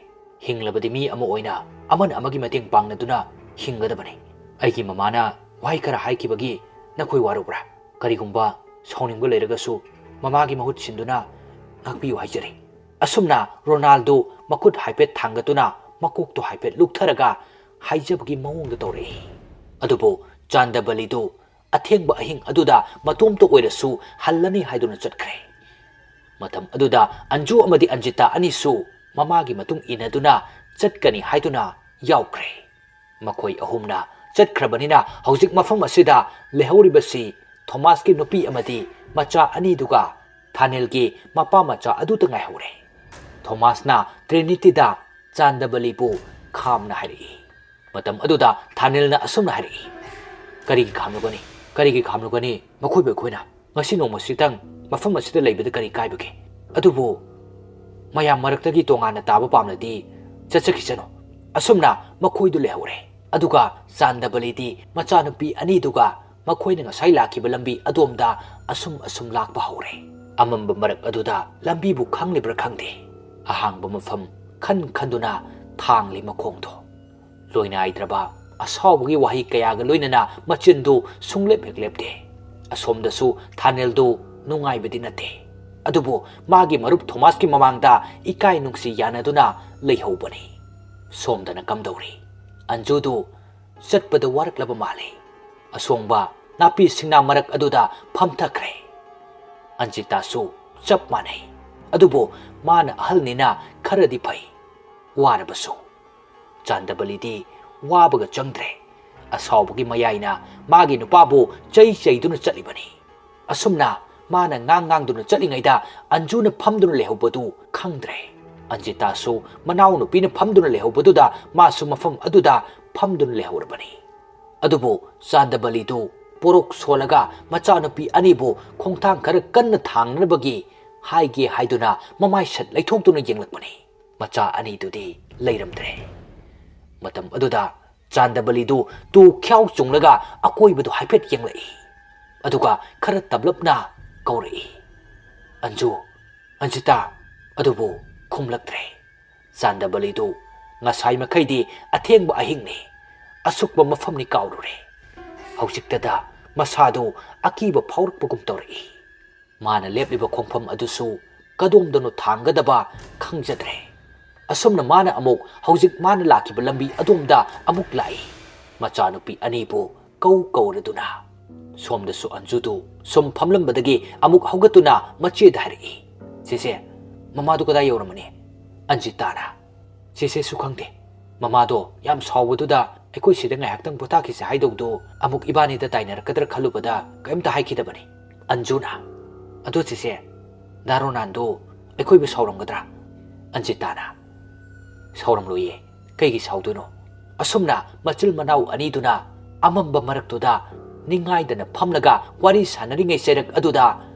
ꯍꯤꯡꯂꯕꯗꯤ ꯃꯤ ꯑꯃ ꯑꯣꯏꯅ ꯑꯃꯅ ꯑꯃꯒꯤ ꯃꯇꯦꯡ ꯄꯥꯡꯅꯗꯨꯅ ꯍꯤꯡꯒꯗꯕꯅꯤ꯫ ꯑꯩꯒꯤ ꯃꯃꯥꯅ ꯋꯥꯍꯩ ꯈꯔ ꯍꯥꯏꯈꯤꯕꯒꯤ ꯅꯈꯣꯏ ꯋꯥꯔꯨꯕ꯭ꯔꯥ? ꯀꯔꯤꯒꯨꯝꯕ ꯁꯥꯎꯅꯤꯡꯕ ꯂꯩꯔꯒꯁꯨ ꯃꯃꯥꯒꯤ ꯃꯍꯨꯠ ꯁꯤꯟꯗꯨꯅ ꯉꯥꯛꯄꯤꯌꯨ ꯍꯥꯏꯖꯔꯤ꯫" ꯑꯁꯨꯝꯅ ꯔꯣꯅꯥꯜꯗꯣ ꯃꯈꯨꯠ ꯍꯥꯏꯐꯦꯠ ꯊꯥꯡꯒꯠꯇꯨꯅ ꯃꯀꯣꯛꯇꯣ ꯍꯥꯏꯐꯦꯠ ꯂꯨꯛꯊꯔꯒ ꯍꯥꯏꯖꯕꯒꯤ ꯃꯑꯣꯡꯗ ꯇꯧꯔꯛꯏ꯫ ꯑꯗꯨꯕꯨ ꯆꯥꯟꯗꯕꯂꯤꯗꯨ ꯑꯊꯦꯡꯕ ꯑꯍꯤꯡ ꯑꯗꯨꯗ ꯃꯇꯣꯝꯇ ꯑꯣꯏꯔꯁꯨ ꯍꯜꯂꯅꯤ ꯍꯥꯏꯗꯨꯅ ꯆꯠꯈ꯭ꯔꯦ꯫ ꯃꯇꯝ ꯑꯗꯨꯗ ꯑꯟꯖꯨ ꯑꯃꯗꯤ ꯑꯟꯖꯤꯇꯥ ꯑꯅꯤꯁꯨ ꯃꯃꯥꯒꯤ ꯃꯇꯨꯡ ꯏꯟꯅꯗꯨꯅ ꯆꯠꯀꯅꯤ ꯍꯥꯏꯗꯨꯅ ꯌꯥꯎꯈ꯭ꯔꯦ꯫ ꯃꯈꯣꯏ ꯑꯍꯨꯝꯅ ꯆꯠꯈ꯭ꯔꯕꯅꯤꯅ ꯍꯧꯖꯤꯛ ꯃꯐꯝ ꯑꯁꯤꯗ ꯂꯩꯍꯧꯔꯤꯕꯁꯤ ꯊꯣꯃꯥꯁꯀꯤ ꯅꯨꯄꯤ ꯑꯃꯗꯤ ꯃꯆꯥ ꯑꯅꯤꯗꯨꯒ ꯊꯥꯅꯦꯜꯒꯤ ꯃꯄꯥ ꯃꯆꯥ ꯑꯗꯨꯇ ꯉꯥꯏꯍꯧꯔꯦ꯫ ꯊꯣꯃꯥꯁꯅ ꯇ꯭ꯔꯤꯅꯤꯇꯤꯗ ꯆꯥꯟꯗꯕꯂꯤꯕꯨ ꯈꯥꯝꯅ ꯍꯥꯏꯔꯛꯏ꯫ ꯃꯇꯝ ꯑꯗꯨꯗ ꯊꯥꯅꯤꯜꯅ ꯑꯁꯨꯝꯅ ꯍꯥꯏꯔꯛꯏ, "ꯀꯔꯤꯒꯤ ꯈꯥꯝꯂꯨꯒꯅꯤ? ꯀꯔꯤꯒꯤ ꯈꯥꯝꯂꯨꯒꯅꯤ? ꯃꯈꯣꯏꯕꯨ ꯑꯩꯈꯣꯏꯅ ꯉꯁꯤ ꯅꯣꯡꯃꯁꯤꯇꯪ ꯃꯐꯝ ꯑꯁꯤꯗ ꯂꯩꯕꯗ ꯀꯔꯤ ꯀꯥꯏꯕꯒꯦ? ꯑꯗꯨꯕꯨ ꯃꯌꯥꯝ ꯃꯔꯛꯇꯒꯤ ꯇꯣꯉꯥꯟꯅ ꯇꯥꯕ ꯄꯥꯝꯂꯗꯤ ꯆꯠꯆꯈꯤꯁꯅꯨ꯫" ꯑꯁꯨꯝꯅ ꯃꯈꯣꯏꯗꯨ ꯂꯩꯍꯧꯔꯦ꯫ ꯑꯗꯨꯒ ꯆꯥꯟꯗꯕꯂꯤꯗꯤ ꯃꯆꯥꯅꯨꯄꯤ ꯑꯅꯤꯗꯨꯒ ꯃꯈꯣꯏꯅ ꯉꯁꯥꯏ ꯂꯥꯛꯈꯤꯕ ꯂꯝꯕꯤ ꯑꯗꯣꯝꯗ ꯑꯁꯨꯝ ꯑꯁꯨꯝ ꯂꯥꯛꯄ ꯍꯧꯔꯦ꯫ ꯑꯃꯝꯕ ꯃꯔꯛ ꯑꯗꯨꯗ ꯂꯝꯕꯤꯕꯨ ꯈꯪꯂꯤꯕ꯭ꯔꯥ ꯈꯪꯗꯦ, ꯑꯍꯥꯡꯕ ꯃꯐꯝ ꯈꯟ ꯈꯟꯗꯨꯅ ꯊꯥꯡꯂꯤ ꯃꯈꯣꯡꯗꯣ꯫ ꯂꯣꯏꯅꯥꯏꯗ꯭ꯔꯕ ꯑꯁꯥꯎꯕꯒꯤ ꯋꯥꯍꯩ ꯀꯌꯥꯒ ꯂꯣꯏꯅꯅ ꯃꯆꯤꯟꯗꯨ ꯁꯨꯡꯂꯦꯞ ꯍꯦꯛ ꯂꯦꯞꯇꯦ꯫ ꯑꯁꯣꯝꯗꯁꯨ ꯊꯥꯅꯦꯜꯗꯨ ꯅꯨꯡꯉꯥꯏꯕꯗꯤ ꯅꯠꯇꯦ꯫ ꯑꯗꯨꯕꯨ ꯃꯥꯒꯤ ꯃꯔꯨꯞ ꯊꯣꯃꯥꯁꯀꯤ ꯃꯃꯥꯡꯗ ꯏꯀꯥꯏ ꯅꯨꯡꯁꯤ ꯌꯥꯅꯗꯨꯅ ꯂꯩꯍꯧꯕꯅꯤ꯫ ꯁꯣꯝꯗꯅ ꯀꯝꯗꯧꯔꯤ? ꯑꯟꯖꯨꯗꯨ ꯆꯠꯄꯗ ꯋꯥꯔꯛꯂꯕ ꯃꯥꯜꯂꯤ꯫ ꯑꯁꯣꯡꯕ ꯅꯥꯄꯤ ꯁꯤꯡꯅꯥ ꯃꯔꯛ ꯑꯗꯨꯗ ꯐꯝꯊꯈ꯭ꯔꯦ꯫ ꯑꯟꯖꯤꯇꯥꯁꯨ ꯆꯞ ꯃꯥꯟꯅꯩ꯫ ꯑꯗꯨꯕꯨ ꯃꯥꯅ ꯑꯍꯜꯅꯤꯅ ꯈꯔꯗꯤ ꯐꯩ꯫ ꯋꯥꯔꯕꯁꯨ ꯆꯥꯟꯗꯕꯂꯤꯗꯤ ꯋꯥꯕꯒ ꯆꯪꯗ꯭ꯔꯦ꯫ ꯑꯁꯥꯎꯕꯒꯤ ꯃꯌꯥꯏꯅ ꯃꯥꯒꯤ ꯅꯨꯄꯥꯕꯨ ꯆꯩ ꯆꯩꯗꯨꯅ ꯆꯠꯂꯤꯕꯅꯤ꯫ ꯑꯁꯨꯝꯅ ꯃꯥꯅ ꯉꯥꯡ ꯉꯥꯡꯗꯨꯅ ꯆꯠꯂꯤꯉꯩꯗ ꯑꯟꯖꯨꯅ ꯐꯝꯗꯨꯅ ꯂꯩꯍꯧꯕꯗꯨ ꯈꯪꯗ꯭ꯔꯦ꯫ ꯑꯟꯖꯤꯇꯥꯁꯨ ꯃꯅꯥꯎꯅꯨꯄꯤꯅ ꯐꯝꯗꯨꯅ ꯂꯩꯍꯧꯕꯗꯨꯗ ꯃꯥꯁꯨ ꯃꯐꯝ ꯑꯗꯨꯗ ꯐꯝꯗꯨꯅ ꯂꯩꯍꯧꯔꯕꯅꯤ꯫ ꯑꯗꯨꯕꯨ ꯆꯥꯟꯗꯕꯂꯤꯗꯨ ꯄꯣꯔꯣꯛ ꯁꯣꯜꯂꯒ ꯃꯆꯥꯅꯨꯄꯤ ꯑꯅꯤꯕꯨ ꯈꯣꯡꯊꯥꯡ ꯈꯔ ꯀꯟꯅ ꯊꯥꯡꯅꯅꯕꯒꯤ ꯍꯥꯏꯒꯦ ꯍꯥꯏꯗꯨꯅ ꯃꯃꯥꯏ ꯁꯠ ꯂꯩꯊꯣꯛꯇꯨꯅ ꯌꯦꯡꯂꯛꯄꯅꯤ꯫ ꯃꯆꯥ ꯑꯅꯤꯗꯨꯗꯤ ꯂꯩꯔꯝꯗ꯭ꯔꯦ꯫ ꯃꯇꯝ ꯑꯗꯨꯗ ꯆꯥꯟꯗꯕꯂꯤꯗꯨ ꯇꯨ ꯈ꯭ꯌꯥꯎ ꯆꯨꯡꯂꯒ ꯑꯀꯣꯏꯕꯗꯨ ꯍꯥꯏꯐꯦꯠ ꯌꯦꯡꯂꯛꯏ꯫ ꯑꯗꯨꯒ ꯈꯔ ꯇꯞꯂꯞꯅ ꯀꯧꯔꯛꯏ, "ꯑꯟꯖꯨ, ꯑꯟꯖꯤꯇꯥ!" ꯑꯗꯨꯕꯨ ꯈꯨꯝꯂꯛꯇ꯭ꯔꯦ꯫ ꯆꯥꯟꯗꯕꯂꯤꯗꯨ ꯉꯁꯥꯏ ꯃꯈꯩꯗꯤ ꯑꯊꯦꯡꯕ ꯑꯍꯤꯡꯅꯤ꯫ ꯑꯁꯨꯛꯄ ꯃꯐꯝꯅꯤ ꯀꯥꯎꯔꯨꯔꯦ꯫ ꯍꯧꯖꯤꯛꯇꯗ ꯃꯁꯥꯗꯨ ꯑꯀꯤꯕ ꯐꯥꯎꯔꯛꯄꯒꯨꯝ ꯇꯧꯔꯛꯏ꯫ ꯃꯥꯅ ꯂꯦꯞꯂꯤꯕ ꯈꯣꯡꯐꯝ ꯑꯗꯨꯁꯨ ꯀꯗꯣꯝꯗꯅꯣ ꯊꯥꯡꯒꯗꯕ ꯈꯪꯖꯗ꯭ꯔꯦ꯫ ꯑꯁꯨꯝꯅ ꯃꯥꯅ ꯑꯃꯨꯛ ꯍꯧꯖꯤꯛ ꯃꯥꯅ ꯂꯥꯛꯈꯤꯕ ꯂꯝꯕꯤ ꯑꯗꯣꯝꯗ ꯑꯃꯨꯛ ꯂꯥꯛꯏ꯫ ꯃꯆꯥꯅꯨꯄꯤ ꯑꯅꯤꯕꯨ ꯀꯧ ꯀꯧꯔꯗꯨꯅ꯫ ꯁꯣꯝꯗꯁꯨ ꯑꯟꯖꯨꯗꯨ ꯁꯨꯝ ꯐꯝꯂꯝꯕꯗꯒꯤ ꯑꯃꯨꯛ ꯍꯧꯒꯠꯇꯨꯅ ꯃꯆꯦꯗ ꯍꯥꯏꯔꯛꯏ, "ꯆꯦꯆꯦ, ꯃꯃꯥꯗꯨ ꯀꯗꯥꯏ ꯌꯧꯔꯝꯃꯅꯤ?" ꯑꯟꯖꯤꯇꯥꯅ, "ꯆꯦꯆꯦꯁꯨ ꯈꯪꯗꯦ꯫ ꯃꯃꯥꯗꯣ ꯌꯥꯝ ꯁꯥꯎꯕꯗꯨꯗ ꯑꯩꯈꯣꯏ ꯁꯤꯗ ꯉꯥꯏꯍꯥꯛꯇꯪ ꯄꯣꯊꯥꯈꯤꯁꯦ ꯍꯥꯏꯗꯧꯗꯣ ꯑꯃꯨꯛ ꯏꯕꯥꯅꯤꯗ ꯇꯥꯏꯅꯔꯛꯀꯗ꯭ꯔꯥ ꯈꯜꯂꯨꯕꯗ ꯀꯔꯤꯝꯇ ꯍꯥꯏꯈꯤꯗꯕꯅꯤ꯫" ꯑꯟꯖꯨꯅ, "ꯑꯗꯣ ꯆꯦꯆꯦ, ꯗꯥ ꯔꯣꯅꯥꯟꯗꯣ ꯑꯩꯈꯣꯏꯕꯨ ꯁꯥꯎꯔꯝꯒꯗ꯭ꯔꯥ?" ꯑꯟꯖꯤꯇꯥꯅ, "ꯁꯥꯎꯔꯝꯂꯣꯏꯌꯦ, ꯀꯩꯒꯤ ꯁꯥꯎꯗꯣꯏꯅꯣ?" ꯑꯁꯨꯝꯅ ꯃꯆꯤꯜ ꯃꯅꯥꯎ ꯑꯅꯤꯗꯨꯅ ꯑꯃꯝꯕ ꯃꯔꯛꯇꯨꯗ ꯅꯤꯡꯉꯥꯏꯗꯅ ꯐꯝꯂꯒ ꯋꯥꯔꯤ ꯁꯥꯟꯅꯔꯤꯉꯩ ꯆꯩꯔꯛ ꯑꯗꯨꯗ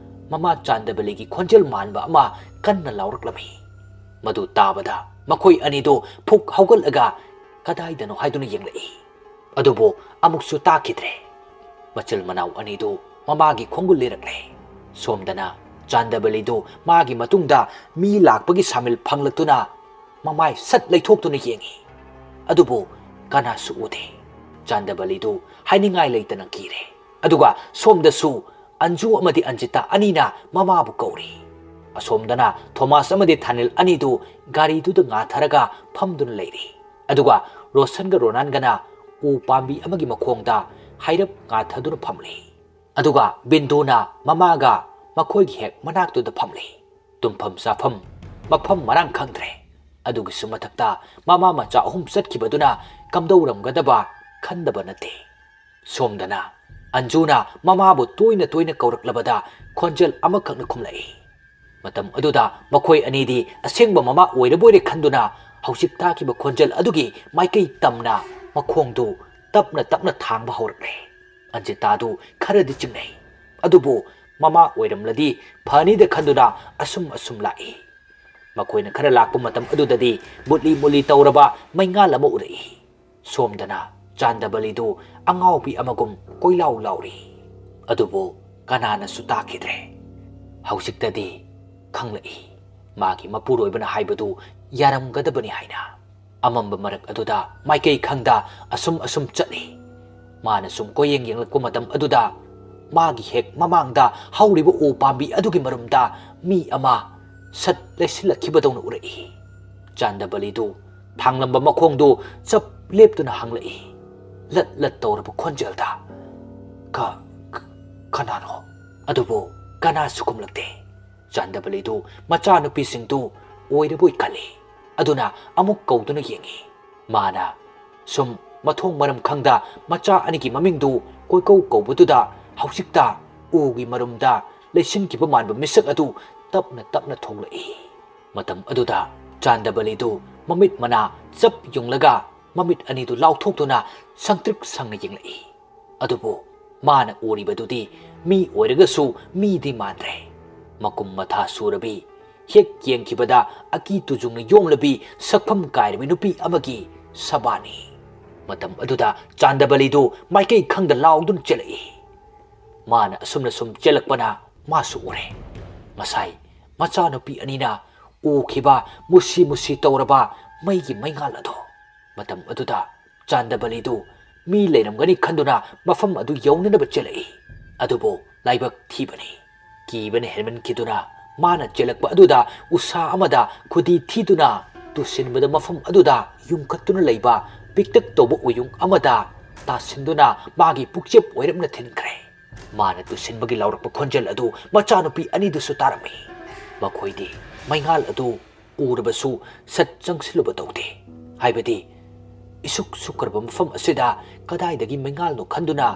ꯃꯃꯥ ꯆꯥꯟꯗꯕꯂꯤꯒꯤ ꯈꯣꯟꯖꯦꯜ ꯃꯥꯟꯕ ꯑꯃ ꯀꯟꯅ ꯂꯥꯎꯔꯛꯂꯝꯃꯤ꯫ ꯃꯗꯨ ꯇꯥꯕꯗ ꯃꯈꯣꯏ ꯑꯅꯤꯗꯨ ꯐꯨꯛ ꯍꯧꯒꯠꯂꯒ ꯀꯗꯥꯏꯗꯅꯣ ꯍꯥꯏꯗꯨꯅ ꯌꯦꯡꯂꯛꯏ꯫ ꯑꯗꯨꯕꯨ ꯑꯃꯨꯛꯁꯨ ꯇꯥꯈꯤꯗ꯭ꯔꯦ꯫ ꯃꯆꯤꯜ ꯃꯅꯥꯎ ꯑꯅꯤꯗꯨ ꯃꯃꯥꯒꯤ ꯈꯣꯡꯒꯨꯜ ꯂꯤꯔꯛꯂꯦ꯫ ꯁꯣꯝꯗꯅ ꯆꯥꯟꯗꯕꯂꯤꯗꯨ ꯃꯥꯒꯤ ꯃꯇꯨꯡꯗ ꯃꯤ ꯂꯥꯛꯄꯒꯤ ꯁꯥꯃꯤꯜ ꯐꯪꯂꯛꯇꯨꯅ ꯃꯃꯥꯏ ꯁꯠ ꯂꯩꯊꯣꯛꯇꯨꯅ ꯌꯦꯡꯏ꯫ ꯑꯗꯨꯕꯨ ꯀꯅꯥꯁꯨ ꯎꯗꯦ꯫ ꯆꯥꯟꯗꯕꯂꯤꯗꯨ ꯍꯥꯏꯅꯤꯡꯉꯥꯏ ꯂꯩꯇꯅ ꯀꯤꯔꯦ꯫ ꯑꯗꯨꯒ ꯁꯣꯝꯗꯁꯨ ꯑꯟꯖꯨ ꯑꯃꯗꯤ ꯑꯟꯖꯤꯇꯥ ꯑꯅꯤꯅ ꯃꯃꯥꯕꯨ ꯀꯧꯔꯤ꯫ ꯑꯁꯣꯝꯗꯅ ꯊꯣꯃꯥꯁ ꯑꯃꯗꯤ ꯊꯥꯅꯤꯜ ꯑꯅꯤꯗꯨ ꯒꯥꯔꯤꯗꯨꯗ ꯉꯥꯊꯔꯒ ꯐꯝꯗꯨꯅ ꯂꯩꯔꯤ꯫ ꯑꯗꯨꯒ ꯔꯣꯁꯟꯒ ꯔꯣꯅꯥꯟꯒꯅ ꯎ ꯄꯥꯝꯕꯤ ꯑꯃꯒꯤ ꯃꯈꯣꯡꯗ ꯍꯥꯏꯔꯞ ꯉꯥꯊꯗꯨꯅ ꯐꯝꯂꯤ꯫ ꯑꯗꯨꯒ ꯕꯤꯟꯗꯨꯅ ꯃꯃꯥꯒ ꯃꯈꯣꯏꯒꯤ ꯍꯦꯛ ꯃꯅꯥꯛꯇꯨꯗ ꯐꯝꯂꯤ꯫ ꯇꯨꯝꯐꯝ ꯆꯥꯐꯝ ꯃꯐꯝ ꯃꯔꯥꯡ ꯈꯪꯗ꯭ꯔꯦ꯫ ꯑꯗꯨꯒꯤꯁꯨ ꯃꯊꯛꯇ ꯃꯃꯥ ꯃꯆꯥ ꯑꯍꯨꯝ ꯆꯠꯈꯤꯕꯗꯨꯅ ꯀꯝꯗꯧꯔꯝꯒꯗꯕ ꯈꯟꯗꯕ ꯅꯠꯇꯦ꯫ ꯁꯣꯝꯗꯅ ꯑꯟꯖꯨꯅ ꯃꯃꯥꯕꯨ ꯇꯣꯏꯅ ꯇꯣꯏꯅ ꯀꯧꯔꯛꯂꯕꯗ ꯈꯣꯟꯖꯦꯜ ꯑꯃꯈꯛꯅ ꯈꯨꯝꯂꯛꯏ꯫ ꯃꯇꯝ ꯑꯗꯨꯗ ꯃꯈꯣꯏ ꯑꯅꯤꯗꯤ ꯑꯁꯦꯡꯕ ꯃꯃꯥ ꯑꯣꯏꯔꯕꯣꯏꯔꯦ ꯈꯟꯗꯨꯅ ꯍꯧꯖꯤꯛ ꯇꯥꯈꯤꯕ ꯈꯣꯟꯖꯦꯜ ꯑꯗꯨꯒꯤ ꯃꯥꯏꯀꯩ ꯇꯝꯅ ꯃꯈꯣꯡꯗꯨ ꯇꯞꯅ ꯇꯞꯅ ꯊꯥꯡꯕ ꯍꯧꯔꯛꯂꯦ꯫ ꯑꯟꯖꯤꯇꯥꯗꯨ ꯈꯔꯗꯤ ꯆꯤꯡꯅꯩ꯫ ꯑꯗꯨꯕꯨ ꯃꯃꯥ ꯑꯣꯏꯔꯝꯂꯗꯤ ꯐꯅꯤꯗ ꯈꯟꯗꯨꯅ ꯑꯁꯨꯝ ꯑꯁꯨꯝ ꯂꯥꯛꯏ꯫ ꯃꯈꯣꯏꯅ ꯈꯔ ꯂꯥꯛꯄ ꯃꯇꯝ ꯑꯗꯨꯗꯗꯤ ꯃꯨꯠꯂꯤ ꯃꯨꯠꯂꯤ ꯇꯧꯔꯕ ꯃꯩꯉꯥꯜ ꯑꯃ ꯎꯔꯛꯏ꯫ ꯁꯣꯝꯗꯅ ꯆꯥꯟꯗꯕꯂꯤꯗꯨ ꯑꯉꯥꯎꯕꯤ ꯑꯃꯒꯨꯝ ꯀꯣꯏꯂꯥꯎ ꯂꯥꯎꯔꯤ꯫ ꯑꯗꯨꯕꯨ ꯀꯅꯥꯅꯁꯨ ꯇꯥꯈꯤꯗ꯭ꯔꯦ꯫ ꯍꯧꯖꯤꯛꯇꯗꯤ ꯈꯪꯂꯛꯏ, ꯃꯥꯒꯤ ꯃꯄꯨꯔꯣꯏꯕꯅ ꯍꯥꯏꯕꯗꯨ ꯌꯥꯔꯝꯒꯗꯕꯅꯤ ꯍꯥꯏꯅ꯫ ꯑꯃꯝꯕ ꯃꯔꯛ ꯑꯗꯨꯗ ꯃꯥꯏꯀꯩ ꯈꯪꯗ ꯑꯁꯨꯝ ꯑꯁꯨꯝ ꯆꯠꯂꯤ꯫ ꯃꯥꯅ ꯁꯨꯝ ꯀꯣꯏꯌꯦꯡ ꯌꯦꯡꯂꯛꯄ ꯃꯇꯝ ꯑꯗꯨꯗ ꯃꯥꯒꯤ ꯍꯦꯛ ꯃꯃꯥꯡꯗ ꯍꯧꯔꯤꯕ ꯎ ꯄꯥꯝꯕꯤ ꯑꯗꯨꯒꯤ ꯃꯔꯨꯝꯗ ꯃꯤ ꯑꯃ ꯁꯠ ꯂꯩꯁꯤꯜꯂꯛꯈꯤꯕꯗꯧꯅ ꯎꯔꯛꯏ꯫ ꯆꯥꯟꯗꯕꯂꯤꯗꯨ ꯊꯥꯡꯂꯝꯕ ꯃꯈꯣꯡꯗꯨ ꯆꯞ ꯂꯦꯞꯇꯨꯅ ꯍꯪꯂꯛꯏ, ꯂꯠ ꯂꯠ ꯇꯧꯔꯕ ꯈꯣꯟꯖꯦꯜꯗ, "ꯀ-, ꯀ-, ꯀꯅꯥꯅꯣ?" ꯑꯗꯨꯕꯨ ꯀꯅꯥꯁꯨ ꯈꯨꯝꯂꯛꯇꯦ꯫ ꯆꯥꯟꯗꯕꯂꯤꯗꯨ ꯃꯆꯥꯅꯨꯄꯤꯁꯤꯡꯗꯨ ꯑꯣꯏꯔꯕꯣꯏ ꯈꯜꯂꯤ꯫ ꯑꯗꯨꯅ ꯑꯃꯨꯛ ꯀꯧꯗꯨꯅ ꯌꯦꯡꯉꯤ꯫ ꯃꯥꯅ ꯁꯨꯝ ꯃꯊꯣꯡ ꯃꯔꯝ ꯈꯪꯗ ꯃꯆꯥ ꯑꯅꯤꯒꯤ ꯃꯃꯤꯡꯗꯨ ꯀꯣꯏꯀꯧ ꯀꯧꯕꯗꯨꯗ ꯍꯧꯖꯤꯛꯇ ꯎꯒꯤ ꯃꯔꯨꯝꯗ ꯂꯩꯁꯤꯟꯈꯤꯕ ꯃꯥꯟꯕ ꯃꯤꯁꯛ ꯑꯗꯨ ꯇꯞꯅ ꯇꯞꯅ ꯊꯣꯛꯂꯛꯏ꯫ ꯃꯇꯝ ꯑꯗꯨꯗ ꯆꯥꯟꯗꯕꯂꯤꯗꯨ ꯃꯃꯤꯠ ꯃꯅꯥ ꯆꯞ ꯌꯨꯡꯂꯒ ꯃꯃꯤꯠ ꯑꯅꯤꯗꯨ ꯂꯥꯎꯊꯣꯛꯇꯨꯅ ꯁꯪꯇ꯭ꯔꯤꯛ ꯁꯪꯅ ꯌꯦꯡꯂꯛꯏ꯫ ꯑꯗꯨꯕꯨ ꯃꯥꯅ ꯎꯔꯤꯕꯗꯨꯗꯤ ꯃꯤ ꯑꯣꯏꯔꯒꯁꯨ ꯃꯤꯗꯤ ꯃꯥꯟꯗ꯭ꯔꯦ꯫ ꯃꯀꯨꯝ ꯃꯊꯥ ꯁꯨꯔꯕꯤ, ꯍꯦꯛ ꯌꯦꯡꯈꯤꯕꯗ ꯑꯀꯤ ꯇꯨꯖꯨꯡꯅ ꯌꯣꯝꯂꯕꯤ ꯁꯛꯐꯝ ꯀꯥꯏꯔꯕꯤ ꯅꯨꯄꯤ ꯑꯃꯒꯤ ꯁꯕꯥꯅꯤ꯫ ꯃꯇꯝ ꯑꯗꯨꯗ ꯆꯥꯟꯗꯕꯂꯤꯗꯨ ꯃꯥꯏꯀꯩ ꯈꯪꯗ ꯂꯥꯎꯗꯨꯅ ꯆꯦꯜꯂꯛꯏ꯫ ꯃꯥꯅ ꯑꯁꯨꯝꯅ ꯁꯨꯝ ꯆꯦꯜꯂꯛꯄꯅ ꯃꯥꯁꯨ ꯎꯔꯦ꯫ ꯉꯁꯥꯏ ꯃꯆꯥꯅꯨꯄꯤ ꯑꯅꯤꯅ ꯎꯈꯤꯕ ꯃꯨꯁꯤ ꯃꯨꯁꯤ ꯇꯧꯔꯕ ꯃꯩꯒꯤ ꯃꯩꯉꯥꯜ ꯑꯗꯣ꯫ ꯃꯇꯝ ꯑꯗꯨꯗ ꯆꯥꯟꯗꯕꯂꯤꯗꯨ ꯃꯤ ꯂꯩꯔꯝꯒꯅꯤ ꯈꯟꯗꯨꯅ ꯃꯐꯝ ꯑꯗꯨ ꯌꯧꯅꯅꯕ ꯆꯦꯜꯂꯛꯏ꯫ ꯑꯗꯨꯕꯨ ꯂꯥꯏꯕꯛ ꯊꯤꯕꯅꯤ꯫ ꯀꯤꯕꯅ ꯍꯦꯟꯃꯟꯈꯤꯗꯨꯅ ꯃꯥꯅ ꯆꯦꯜꯂꯛꯄ ꯑꯗꯨꯗ ꯎꯁꯥ ꯑꯃꯗ ꯈꯨꯗꯤ ꯊꯤꯗꯨꯅ ꯇꯨꯁꯤꯟꯕꯗ ꯃꯐꯝ ꯑꯗꯨꯗ ꯌꯨꯡꯈꯠꯇꯨꯅ ꯂꯩꯕ ꯄꯤꯛꯇꯛ ꯇꯧꯕ ꯎꯌꯨꯡ ꯑꯃꯗ ꯇꯥꯁꯤꯟꯗꯨꯅ ꯃꯥꯒꯤ ꯄꯨꯛꯆꯦꯞ ꯑꯣꯏꯔꯞꯅ ꯊꯤꯟꯈ꯭ꯔꯦ꯫ ꯃꯥꯅ ꯇꯨꯁꯤꯟꯕꯒꯤ ꯂꯥꯎꯔꯛꯄ ꯈꯣꯟꯖꯦꯜ ꯑꯗꯨ ꯃꯆꯥꯅꯨꯄꯤ ꯑꯅꯤꯗꯨꯁꯨ ꯇꯥꯔꯝꯃꯤ꯫ ꯃꯈꯣꯏꯗꯤ ꯃꯩꯉꯥꯜ ꯑꯗꯨ ꯎꯔꯕꯁꯨ ꯁꯠ ꯆꯪꯁꯤꯜꯂꯨꯕ ꯇꯧꯗꯦ꯫ ꯍꯥꯏꯕꯗꯤ ꯏꯁꯨꯛ ꯁꯨꯛꯈ꯭ꯔꯕ ꯃꯐꯝ ꯑꯁꯤꯗ ꯀꯗꯥꯏꯗꯒꯤ ꯃꯩꯉꯥꯜꯅꯣ ꯈꯟꯗꯨꯅ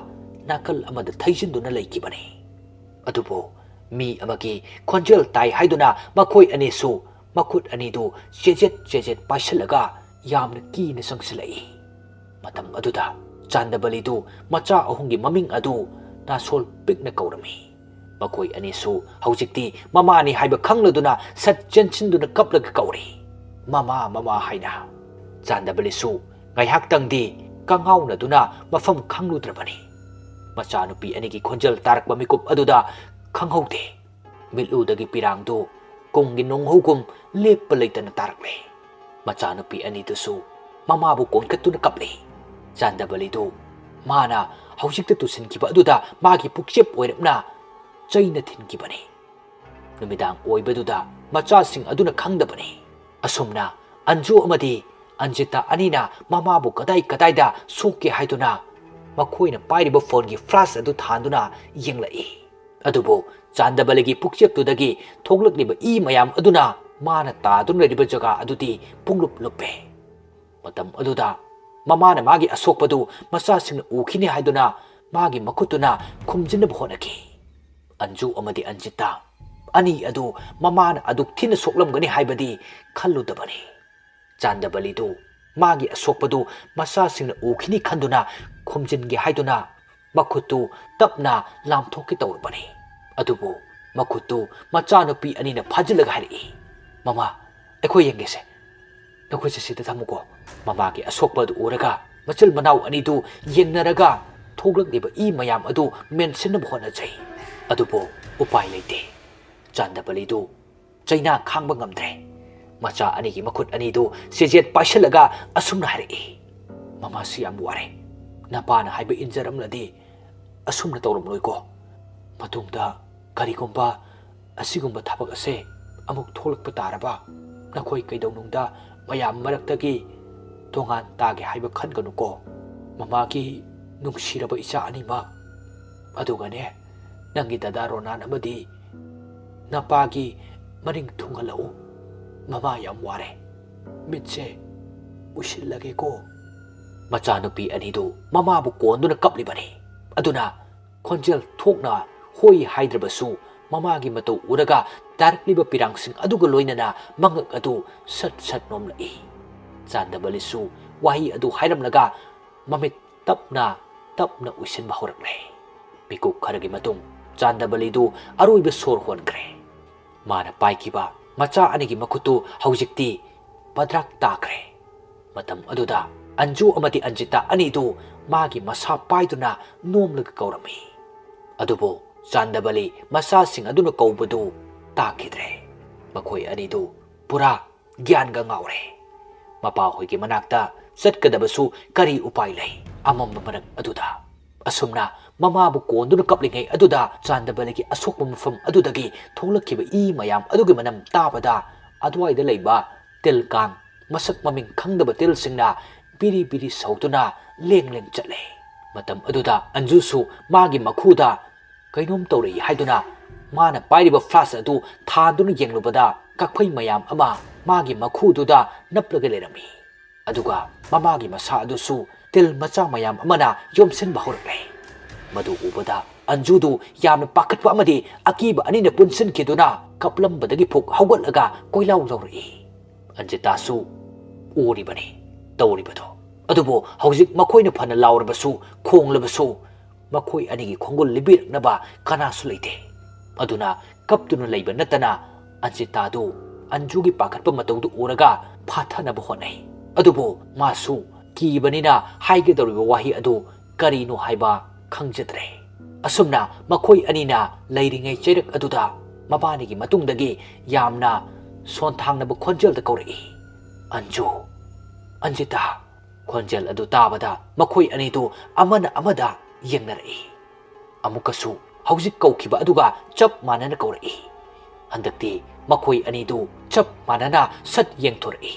ꯅꯥꯀꯜ ꯑꯃꯗ ꯊꯩꯖꯤꯟꯗꯨꯅ ꯂꯩꯈꯤꯕꯅꯤ꯫ ꯑꯗꯨꯕꯨ ꯃꯤ ꯑꯃꯒꯤ ꯈꯣꯟꯖꯦꯜ ꯇꯥꯏ ꯍꯥꯏꯗꯨꯅ ꯃꯈꯣꯏ ꯑꯅꯤꯁꯨ ꯃꯈꯨꯠ ꯑꯅꯤꯗꯨ ꯆꯦꯖꯦꯠ ꯆꯦꯖꯦꯠ ꯄꯥꯏꯁꯤꯜꯂꯒ ꯌꯥꯝꯅ ꯀꯤꯅ ꯆꯪꯁꯤꯜꯂꯛꯏ꯫ ꯃꯇꯝ ꯑꯗꯨꯗ ꯆꯥꯟꯗꯕꯂꯤꯗꯨ ꯃꯆꯥ ꯑꯍꯨꯝꯒꯤ ꯃꯃꯤꯡ ꯑꯗꯨ ꯅꯥꯁꯣꯜ ꯄꯤꯛꯅ ꯀꯧꯔꯝꯃꯤ꯫ ꯃꯈꯣꯏ ꯑꯅꯤꯁꯨ ꯍꯧꯖꯤꯛꯇꯤ ꯃꯃꯥꯅꯤ ꯍꯥꯏꯕ ꯈꯪꯂꯗꯨꯅ ꯁꯠ ꯆꯦꯟꯁꯤꯟꯗꯨꯅ ꯀꯞꯂꯒ ꯀꯧꯔꯤ, "ꯃꯃꯥ, ꯃꯃꯥ" ꯍꯥꯏꯅ꯫ ꯆꯥꯟꯗꯕꯂꯤꯁꯨ ꯉꯥꯏꯍꯥꯛꯇꯪꯗꯤ ꯀꯉꯥꯎꯅꯗꯨꯅ ꯃꯐꯝ ꯈꯪꯂꯨꯗ꯭ꯔꯕꯅꯤ꯫ ꯃꯆꯥꯅꯨꯄꯤ ꯑꯅꯤꯒꯤ ꯈꯣꯟꯖꯦꯜ ꯇꯥꯔꯛꯄ ꯃꯤꯀꯨꯞ ꯑꯗꯨꯗ ꯈꯪꯍꯧꯗꯦ꯫ ꯃꯤꯠꯂꯨꯗꯒꯤ ꯄꯤꯔꯥꯡꯗꯨ ꯀꯨꯝꯒꯤ ꯅꯣꯡꯍꯧꯒꯨꯝ ꯂꯦꯞꯄ ꯂꯩꯇꯅ ꯇꯥꯔꯛꯂꯦ꯫ ꯃꯆꯥꯅꯨꯄꯤ ꯑꯅꯤꯗꯨꯁꯨ ꯃꯃꯥꯕꯨ ꯀꯣꯟꯈꯠꯇꯨꯅ ꯀꯞꯂꯤ꯫ ꯆꯥꯟꯗꯕꯂꯤꯗꯨ ꯃꯥꯅ ꯍꯧꯖꯤꯛꯇ ꯇꯨꯁꯤꯟꯈꯤꯕ ꯑꯗꯨꯗ ꯃꯥꯒꯤ ꯄꯨꯛꯆꯦꯞ ꯑꯣꯏꯔꯞꯅ ꯆꯩꯅ ꯊꯤꯟꯈꯤꯕꯅꯤ꯫ ꯅꯨꯃꯤꯗꯥꯡ ꯑꯣꯏꯕꯗꯨꯗ ꯃꯆꯥꯁꯤꯡ ꯑꯗꯨꯅ ꯈꯪꯗꯕꯅꯤ꯫ ꯑꯁꯨꯝꯅ ꯑꯟꯖꯨ ꯑꯃꯗꯤ ꯑꯟꯖꯤꯇꯥ ꯑꯅꯤꯅ ꯃꯃꯥꯕꯨ ꯀꯗꯥꯏ ꯀꯗꯥꯏꯗ ꯁꯣꯛꯀꯦ ꯍꯥꯏꯗꯨꯅ ꯃꯈꯣꯏꯅ ꯄꯥꯏꯔꯤꯕ ꯐꯣꯟꯒꯤ ꯐ꯭ꯂꯥꯁ ꯑꯗꯨ ꯊꯥꯟꯗꯨꯅ ꯌꯦꯡꯂꯛꯏ꯫ ꯑꯗꯨꯕꯨ ꯆꯥꯟꯗꯕꯂꯤꯒꯤ ꯄꯨꯛꯆꯦꯞꯇꯨꯗꯒꯤ ꯊꯣꯛꯂꯛꯂꯤꯕ ꯏ ꯃꯌꯥꯝ ꯑꯗꯨꯅ ꯃꯥꯅ ꯇꯥꯗꯨꯅ ꯂꯩꯔꯤꯕ ꯖꯒꯥ ꯑꯗꯨꯗꯤ ꯄꯨꯡꯂꯨꯞ ꯂꯨꯞꯄꯦ꯫ ꯃꯇꯝ ꯑꯗꯨꯗ ꯃꯃꯥꯅ ꯃꯥꯒꯤ ꯑꯁꯣꯛꯄꯗꯨ ꯃꯆꯥꯁꯤꯡꯅ ꯎꯈꯤꯅꯤ ꯍꯥꯏꯗꯨꯅ ꯃꯥꯒꯤ ꯃꯈꯨꯠꯇꯨꯅ ꯈꯨꯝꯖꯤꯟꯅꯕ ꯍꯣꯠꯅꯈꯤ꯫ ꯑꯟꯖꯨ ꯑꯃꯗꯤ ꯑꯟꯖꯤꯇꯥ ꯑꯅꯤ ꯑꯗꯨ ꯃꯃꯥꯅ ꯑꯗꯨꯛ ꯊꯤꯅ ꯁꯣꯛꯂꯝꯒꯅꯤ ꯍꯥꯏꯕꯗꯤ ꯈꯜꯂꯨꯗꯕꯅꯤ꯫ ꯆꯥꯟꯗꯕꯂꯤꯗꯨ ꯃꯥꯒꯤ ꯑꯁꯣꯛꯄꯗꯨ ꯃꯆꯥꯁꯤꯡꯅ ꯎꯈꯤꯅꯤ ꯈꯟꯗꯨꯅ ꯈꯨꯝꯖꯤꯟꯒꯦ ꯍꯥꯏꯗꯨꯅ ꯃꯈꯨꯠꯇꯨ ꯇꯞꯅ ꯂꯥꯝꯊꯣꯛꯀꯦ ꯇꯧꯔꯨꯕꯅꯤ꯫ ꯑꯗꯨꯕꯨ ꯃꯈꯨꯠꯇꯨ ꯃꯆꯥꯅꯨꯄꯤ ꯑꯅꯤꯅ ꯐꯥꯖꯤꯜꯂꯒ ꯍꯥꯏꯔꯛꯏ, "ꯃꯃꯥ, ꯑꯩꯈꯣꯏ ꯌꯦꯡꯒꯦꯁꯦ꯫ ꯅꯈꯣꯏꯁꯦ ꯁꯤꯗ ꯊꯝꯃꯨꯀꯣ꯫" ꯃꯃꯥꯒꯤ ꯑꯁꯣꯛꯄ ꯑꯗꯨ ꯎꯔꯒ ꯃꯆꯤꯜ ꯃꯅꯥꯎ ꯑꯅꯤꯗꯨ ꯌꯦꯡꯅꯔꯒ ꯊꯣꯛꯂꯛꯂꯤꯕ ꯏ ꯃꯌꯥꯝ ꯑꯗꯨ ꯃꯦꯟꯁꯤꯟꯅꯕ ꯍꯣꯠꯅꯖꯩ꯫ ꯑꯗꯨꯕꯨ ꯎꯄꯥꯏ ꯂꯩꯇꯦ꯫ ꯆꯥꯟꯗꯕꯂꯤꯗꯨ ꯆꯩꯅꯥ ꯈꯥꯡꯕ ꯉꯝꯗ꯭ꯔꯦ꯫ ꯃꯆꯥ ꯑꯅꯤꯒꯤ ꯃꯈꯨꯠ ꯑꯅꯤꯗꯨ ꯁꯦꯖꯦꯠ ꯄꯥꯏꯁꯤꯜꯂꯒ ꯑꯁꯨꯝꯅ ꯍꯥꯏꯔꯛꯏ, "ꯃꯃꯥꯁꯤ ꯌꯥꯝ ꯋꯥꯔꯦ꯫ ꯅꯄꯥꯅ ꯍꯥꯏꯕ ꯏꯟꯖꯔꯝꯂꯗꯤ ꯑꯁꯨꯝꯅ ꯇꯧꯔꯝꯂꯣꯏꯀꯣ꯫ ꯃꯇꯨꯡꯗ ꯀꯔꯤꯒꯨꯝꯕ ꯑꯁꯤꯒꯨꯝꯕ ꯊꯕꯛ ꯑꯁꯦ ꯑꯃꯨꯛ ꯊꯣꯛꯂꯛꯄ ꯇꯥꯔꯕ, ꯅꯈꯣꯏ ꯀꯩꯗꯧꯅꯨꯡꯗ ꯃꯌꯥꯝ ꯃꯔꯛꯇꯒꯤ ꯇꯣꯉꯥꯟ ꯇꯥꯒꯦ ꯍꯥꯏꯕ ꯈꯟꯒꯅꯨꯀꯣ꯫ ꯃꯃꯥꯒꯤ ꯅꯨꯡꯁꯤꯔꯕ ꯏꯆꯥ ꯑꯅꯤꯃꯛ, ꯑꯗꯨꯒꯅꯦ, ꯅꯪꯒꯤ ꯗꯗꯥ ꯔꯣꯅꯥꯟ ꯑꯃꯗꯤ ꯅꯄꯥꯒꯤ ꯃꯅꯤꯡ ꯊꯨꯡꯍꯜꯂꯛꯎ꯫ ꯃꯃꯥ ꯌꯥꯝ ꯋꯥꯔꯦ꯫ ꯃꯤꯠꯁꯦ ꯎꯏꯁꯤꯜꯂꯒꯦꯀꯣ꯫" ꯃꯆꯥꯅꯨꯄꯤ ꯑꯅꯤꯗꯨ ꯃꯃꯥꯕꯨ ꯀꯣꯟꯗꯨꯅ ꯀꯞꯂꯤꯕꯅꯤ꯫ ꯑꯗꯨꯅ ꯈꯣꯟꯖꯦꯜ ꯊꯣꯛꯅ ꯍꯣꯏ ꯍꯥꯏꯗ꯭ꯔꯕꯁꯨ ꯃꯃꯥꯒꯤ ꯃꯇꯧ ꯎꯔꯒ ꯇꯥꯔꯛꯂꯤꯕ ꯄꯤꯔꯥꯡꯁꯤꯡ ꯑꯗꯨꯒ ꯂꯣꯏꯅꯅ ꯃꯉꯛ ꯑꯗꯨ ꯁꯠ ꯁꯠ ꯅꯣꯝꯂꯛꯏ꯫ ꯆꯥꯟꯗꯕꯂꯤꯁꯨ ꯋꯥꯍꯩ ꯑꯗꯨ ꯍꯥꯏꯔꯝꯂꯒ ꯃꯃꯤꯠ ꯇꯞꯅ ꯇꯞꯅ ꯎꯏꯁꯤꯟꯕ ꯍꯧꯔꯛꯂꯦ꯫ ꯃꯤꯀꯨꯞ ꯈꯔꯒꯤ ꯃꯇꯨꯡ ꯆꯥꯟꯗꯕꯂꯤꯗꯨ ꯑꯔꯣꯏꯕ ꯁꯣꯔ ꯍꯣꯟꯈ꯭ꯔꯦ꯫ ꯃꯥꯅ ꯄꯥꯏꯈꯤꯕ ꯃꯆꯥ ꯑꯅꯤꯒꯤ ꯃꯈꯨꯠꯇꯨ ꯍꯧꯖꯤꯛꯇꯤ ꯄꯗ꯭ꯔꯥꯛ ꯇꯥꯈ꯭ꯔꯦ꯫ ꯃꯇꯝ ꯑꯗꯨꯗ ꯑꯟꯖꯨ ꯑꯃꯗꯤ ꯑꯟꯖꯤꯇꯥ ꯑꯅꯤꯗꯨ ꯃꯥꯒꯤ ꯃꯁꯥ ꯄꯥꯏꯗꯨꯅ ꯅꯣꯝꯂꯒ ꯀꯧꯔꯝꯃꯤ꯫ ꯑꯗꯨꯕꯨ ꯆꯥꯟꯗꯕꯂꯤ ꯃꯆꯥꯁꯤꯡ ꯑꯗꯨꯅ ꯀꯧꯕꯗꯨ ꯇꯥꯈꯤꯗ꯭ꯔꯦ꯫ ꯃꯈꯣꯏ ꯑꯅꯤꯗꯨ ꯄꯨꯔꯥ ꯒ꯭ꯌꯥꯟꯒ ꯉꯥꯎꯔꯦ꯫ ꯃꯄꯥꯍꯣꯏꯒꯤ ꯃꯅꯥꯛꯇ ꯆꯠꯀꯗꯕꯁꯨ ꯀꯔꯤ ꯎꯄꯥꯏ ꯂꯩ? ꯑꯃꯝꯕ ꯃꯔꯛ ꯑꯗꯨꯗ ꯑꯁꯨꯝꯅ ꯃꯃꯥꯕꯨ ꯀꯣꯟꯗꯨꯅ ꯀꯞꯂꯤꯉꯩ ꯑꯗꯨꯗ ꯆꯥꯟꯗꯕꯂꯤꯒꯤ ꯑꯁꯣꯛꯄ ꯃꯐꯝ ꯑꯗꯨꯗꯒꯤ ꯊꯣꯛꯂꯛꯈꯤꯕ ꯏ ꯃꯌꯥꯝ ꯑꯗꯨꯒꯤ ꯃꯅꯝ ꯇꯥꯕꯗ ꯑꯗꯨꯋꯥꯏꯗ ꯂꯩꯕ ꯇꯤꯜ ꯀꯥꯡ ꯃꯁꯛ ꯃꯃꯤꯡ ꯈꯪꯗꯕ ꯇꯤꯜꯁꯤꯡꯅ ꯕꯤꯔꯤ ꯕꯤꯔꯤ ꯁꯧꯗꯨꯅ ꯂꯦꯡ ꯂꯦꯡ ꯆꯠꯂꯦ꯫ ꯃꯇꯝ ꯑꯗꯨꯗ ꯑꯟꯖꯨꯁꯨ ꯃꯥꯒꯤ ꯃꯈꯨꯗ ꯀꯩꯅꯣꯝ ꯇꯧꯔꯛꯏ ꯍꯥꯏꯗꯨꯅ ꯃꯥꯅ ꯄꯥꯏꯔꯤꯕ ꯐ꯭ꯂꯥꯁ ꯑꯗꯨ ꯊꯥꯟꯗꯨꯅ ꯌꯦꯡꯂꯨꯕꯗ ꯀꯛꯐꯩ ꯃꯌꯥꯝ ꯑꯃ ꯃꯥꯒꯤ ꯃꯈꯨꯗꯨꯗ ꯅꯞꯂꯒ ꯂꯩꯔꯝꯃꯤ꯫ ꯑꯗꯨꯒ ꯃꯃꯥꯒꯤ ꯃꯁꯥ ꯑꯗꯨꯁꯨ ꯇꯤꯜ ꯃꯆꯥ ꯃꯌꯥꯝ ꯑꯃꯅ ꯌꯣꯝꯁꯤꯟꯕ ꯍꯧꯔꯛꯂꯦ꯫ ꯃꯗꯨ ꯎꯕꯗ ꯑꯟꯖꯨꯗꯨ ꯌꯥꯝꯅ ꯄꯥꯈꯠꯄ ꯑꯃꯗꯤ ꯑꯀꯤꯕ ꯑꯅꯤꯅ ꯄꯨꯟꯁꯤꯟꯈꯤꯗꯨꯅ ꯀꯞꯂꯝꯕꯗꯒꯤ ꯐꯨꯛ ꯍꯧꯒꯠꯂꯒ ꯀꯣꯏꯂꯥꯎ ꯂꯥꯎꯔꯛꯏ꯫ ꯑꯟꯖꯤꯇꯥꯁꯨ ꯎꯔꯤꯕꯅꯤ ꯇꯧꯔꯤꯕꯗꯣ꯫ ꯑꯗꯨꯕꯨ ꯍꯧꯖꯤꯛ ꯃꯈꯣꯏꯅ ꯐꯅ ꯂꯥꯎꯔꯕꯁꯨ, ꯈꯣꯡꯂꯕꯁꯨ, ꯃꯈꯣꯏ ꯑꯅꯤꯒꯤ ꯈꯣꯡꯒꯨꯜ ꯂꯤꯕꯤꯔꯛꯅꯕ ꯀꯅꯥꯁꯨ ꯂꯩꯇꯦ꯫ ꯑꯗꯨꯅ ꯀꯞꯇꯨꯅ ꯂꯩꯕ ꯅꯠꯇꯅ ꯑꯟꯖꯤꯇꯥꯗꯨ ꯑꯟꯖꯨꯒꯤ ꯄꯥꯈꯠꯄ ꯃꯇꯧꯗꯨ ꯎꯔꯒ ꯐꯥꯊꯅꯕ ꯍꯣꯠꯅꯩ꯫ ꯑꯗꯨꯕꯨ ꯃꯥꯁꯨ ꯀꯤꯕꯅꯤꯅ ꯍꯥꯏꯒꯗꯧꯔꯤꯕ ꯋꯥꯍꯩ ꯑꯗꯨ ꯀꯔꯤꯅꯣ ꯍꯥꯏꯕ ꯈꯪꯖꯗ꯭ꯔꯦ꯫ ꯑꯁꯨꯝꯅ ꯃꯈꯣꯏ ꯑꯅꯤꯅ ꯂꯩꯔꯤꯉꯩ ꯆꯩꯔꯛ ꯑꯗꯨꯗ ꯃꯕꯥꯅꯤꯒꯤ ꯃꯇꯨꯡꯗꯒꯤ ꯌꯥꯝꯅ ꯁꯣꯟꯊꯥꯡꯅꯕ ꯈꯣꯟꯖꯦꯜꯗ ꯀꯧꯔꯛꯏ, "ꯑꯟꯖꯨ, ꯑꯟꯖꯤꯇꯥ!" ꯈꯣꯟꯖꯦꯜ ꯑꯗꯨ ꯇꯥꯕꯗ ꯃꯈꯣꯏ ꯑꯅꯤꯗꯨ ꯑꯃꯅ ꯑꯃꯗ ꯌꯦꯡꯅꯔꯛꯏ꯫ ꯑꯃꯨꯛꯀꯁꯨ ꯍꯧꯖꯤꯛ ꯀꯧꯈꯤꯕ ꯑꯗꯨꯒ ꯆꯞ ꯃꯥꯟꯅꯅ ꯀꯧꯔꯛꯏ꯫ ꯍꯟꯗꯛꯇꯤ ꯃꯈꯣꯏ ꯑꯅꯤꯗꯨ ꯆꯞ ꯃꯥꯟꯅꯅ ꯁꯠ ꯌꯦꯡꯊꯣꯔꯛꯏ꯫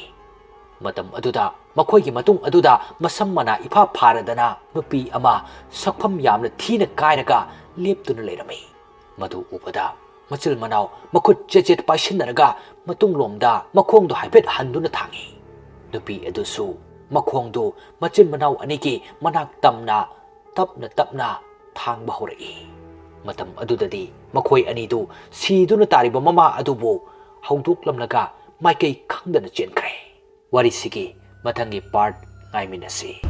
ꯃꯇꯝ ꯑꯗꯨꯗ ꯃꯈꯣꯏꯒꯤ ꯃꯇꯨꯡ ꯑꯗꯨꯗ ꯃꯁꯝ ꯃꯅꯥ ꯏꯐꯥ ꯐꯥꯔꯗꯅ ꯅꯨꯄꯤ ꯑꯃ ꯁꯛꯐꯝ ꯌꯥꯝꯅ ꯊꯤꯅ ꯀꯥꯏꯔꯒ ꯂꯦꯞꯇꯨꯅ ꯂꯩꯔꯝꯃꯤ꯫ ꯃꯗꯨ ꯎꯕꯗ ꯃꯆꯤꯜ ꯃꯅꯥꯎ ꯃꯈꯨꯠ ꯆꯦꯠ ꯆꯦꯠ ꯄꯥꯏꯁꯤꯟꯅꯔꯒ ꯃꯇꯨꯡꯂꯣꯝꯗ ꯃꯈꯣꯡꯗꯣ ꯍꯥꯏꯐꯦꯠ ꯍꯟꯗꯨꯅ ꯊꯥꯡꯏ꯫ ꯅꯨꯄꯤ ꯑꯗꯨꯁꯨ ꯃꯈꯣꯡꯗꯨ ꯃꯆꯤꯟ ꯃꯅꯥꯎ ꯑꯅꯤꯒꯤ ꯃꯅꯥꯛ ꯇꯝꯅ ꯇꯞꯅ ꯇꯞꯅ ꯊꯥꯡꯕ ꯍꯧꯔꯛꯏ꯫ ꯃꯇꯝ ꯑꯗꯨꯗꯗꯤ ꯃꯈꯣꯏ ꯑꯅꯤꯗꯨ ꯁꯤꯗꯨꯅ ꯇꯥꯔꯤꯕ ꯃꯃꯥ ꯑꯗꯨꯕꯨ ꯍꯧꯗꯣꯛꯂꯝꯂꯒ ꯃꯥꯏꯀꯩ ꯈꯪꯗꯅ ꯆꯦꯟꯈ꯭ꯔꯦ꯫ ꯋꯥꯔꯤꯁꯤꯒꯤ ꯃꯊꯪꯒꯤ part ꯉꯥꯏꯃꯤꯟꯅꯁꯤ꯫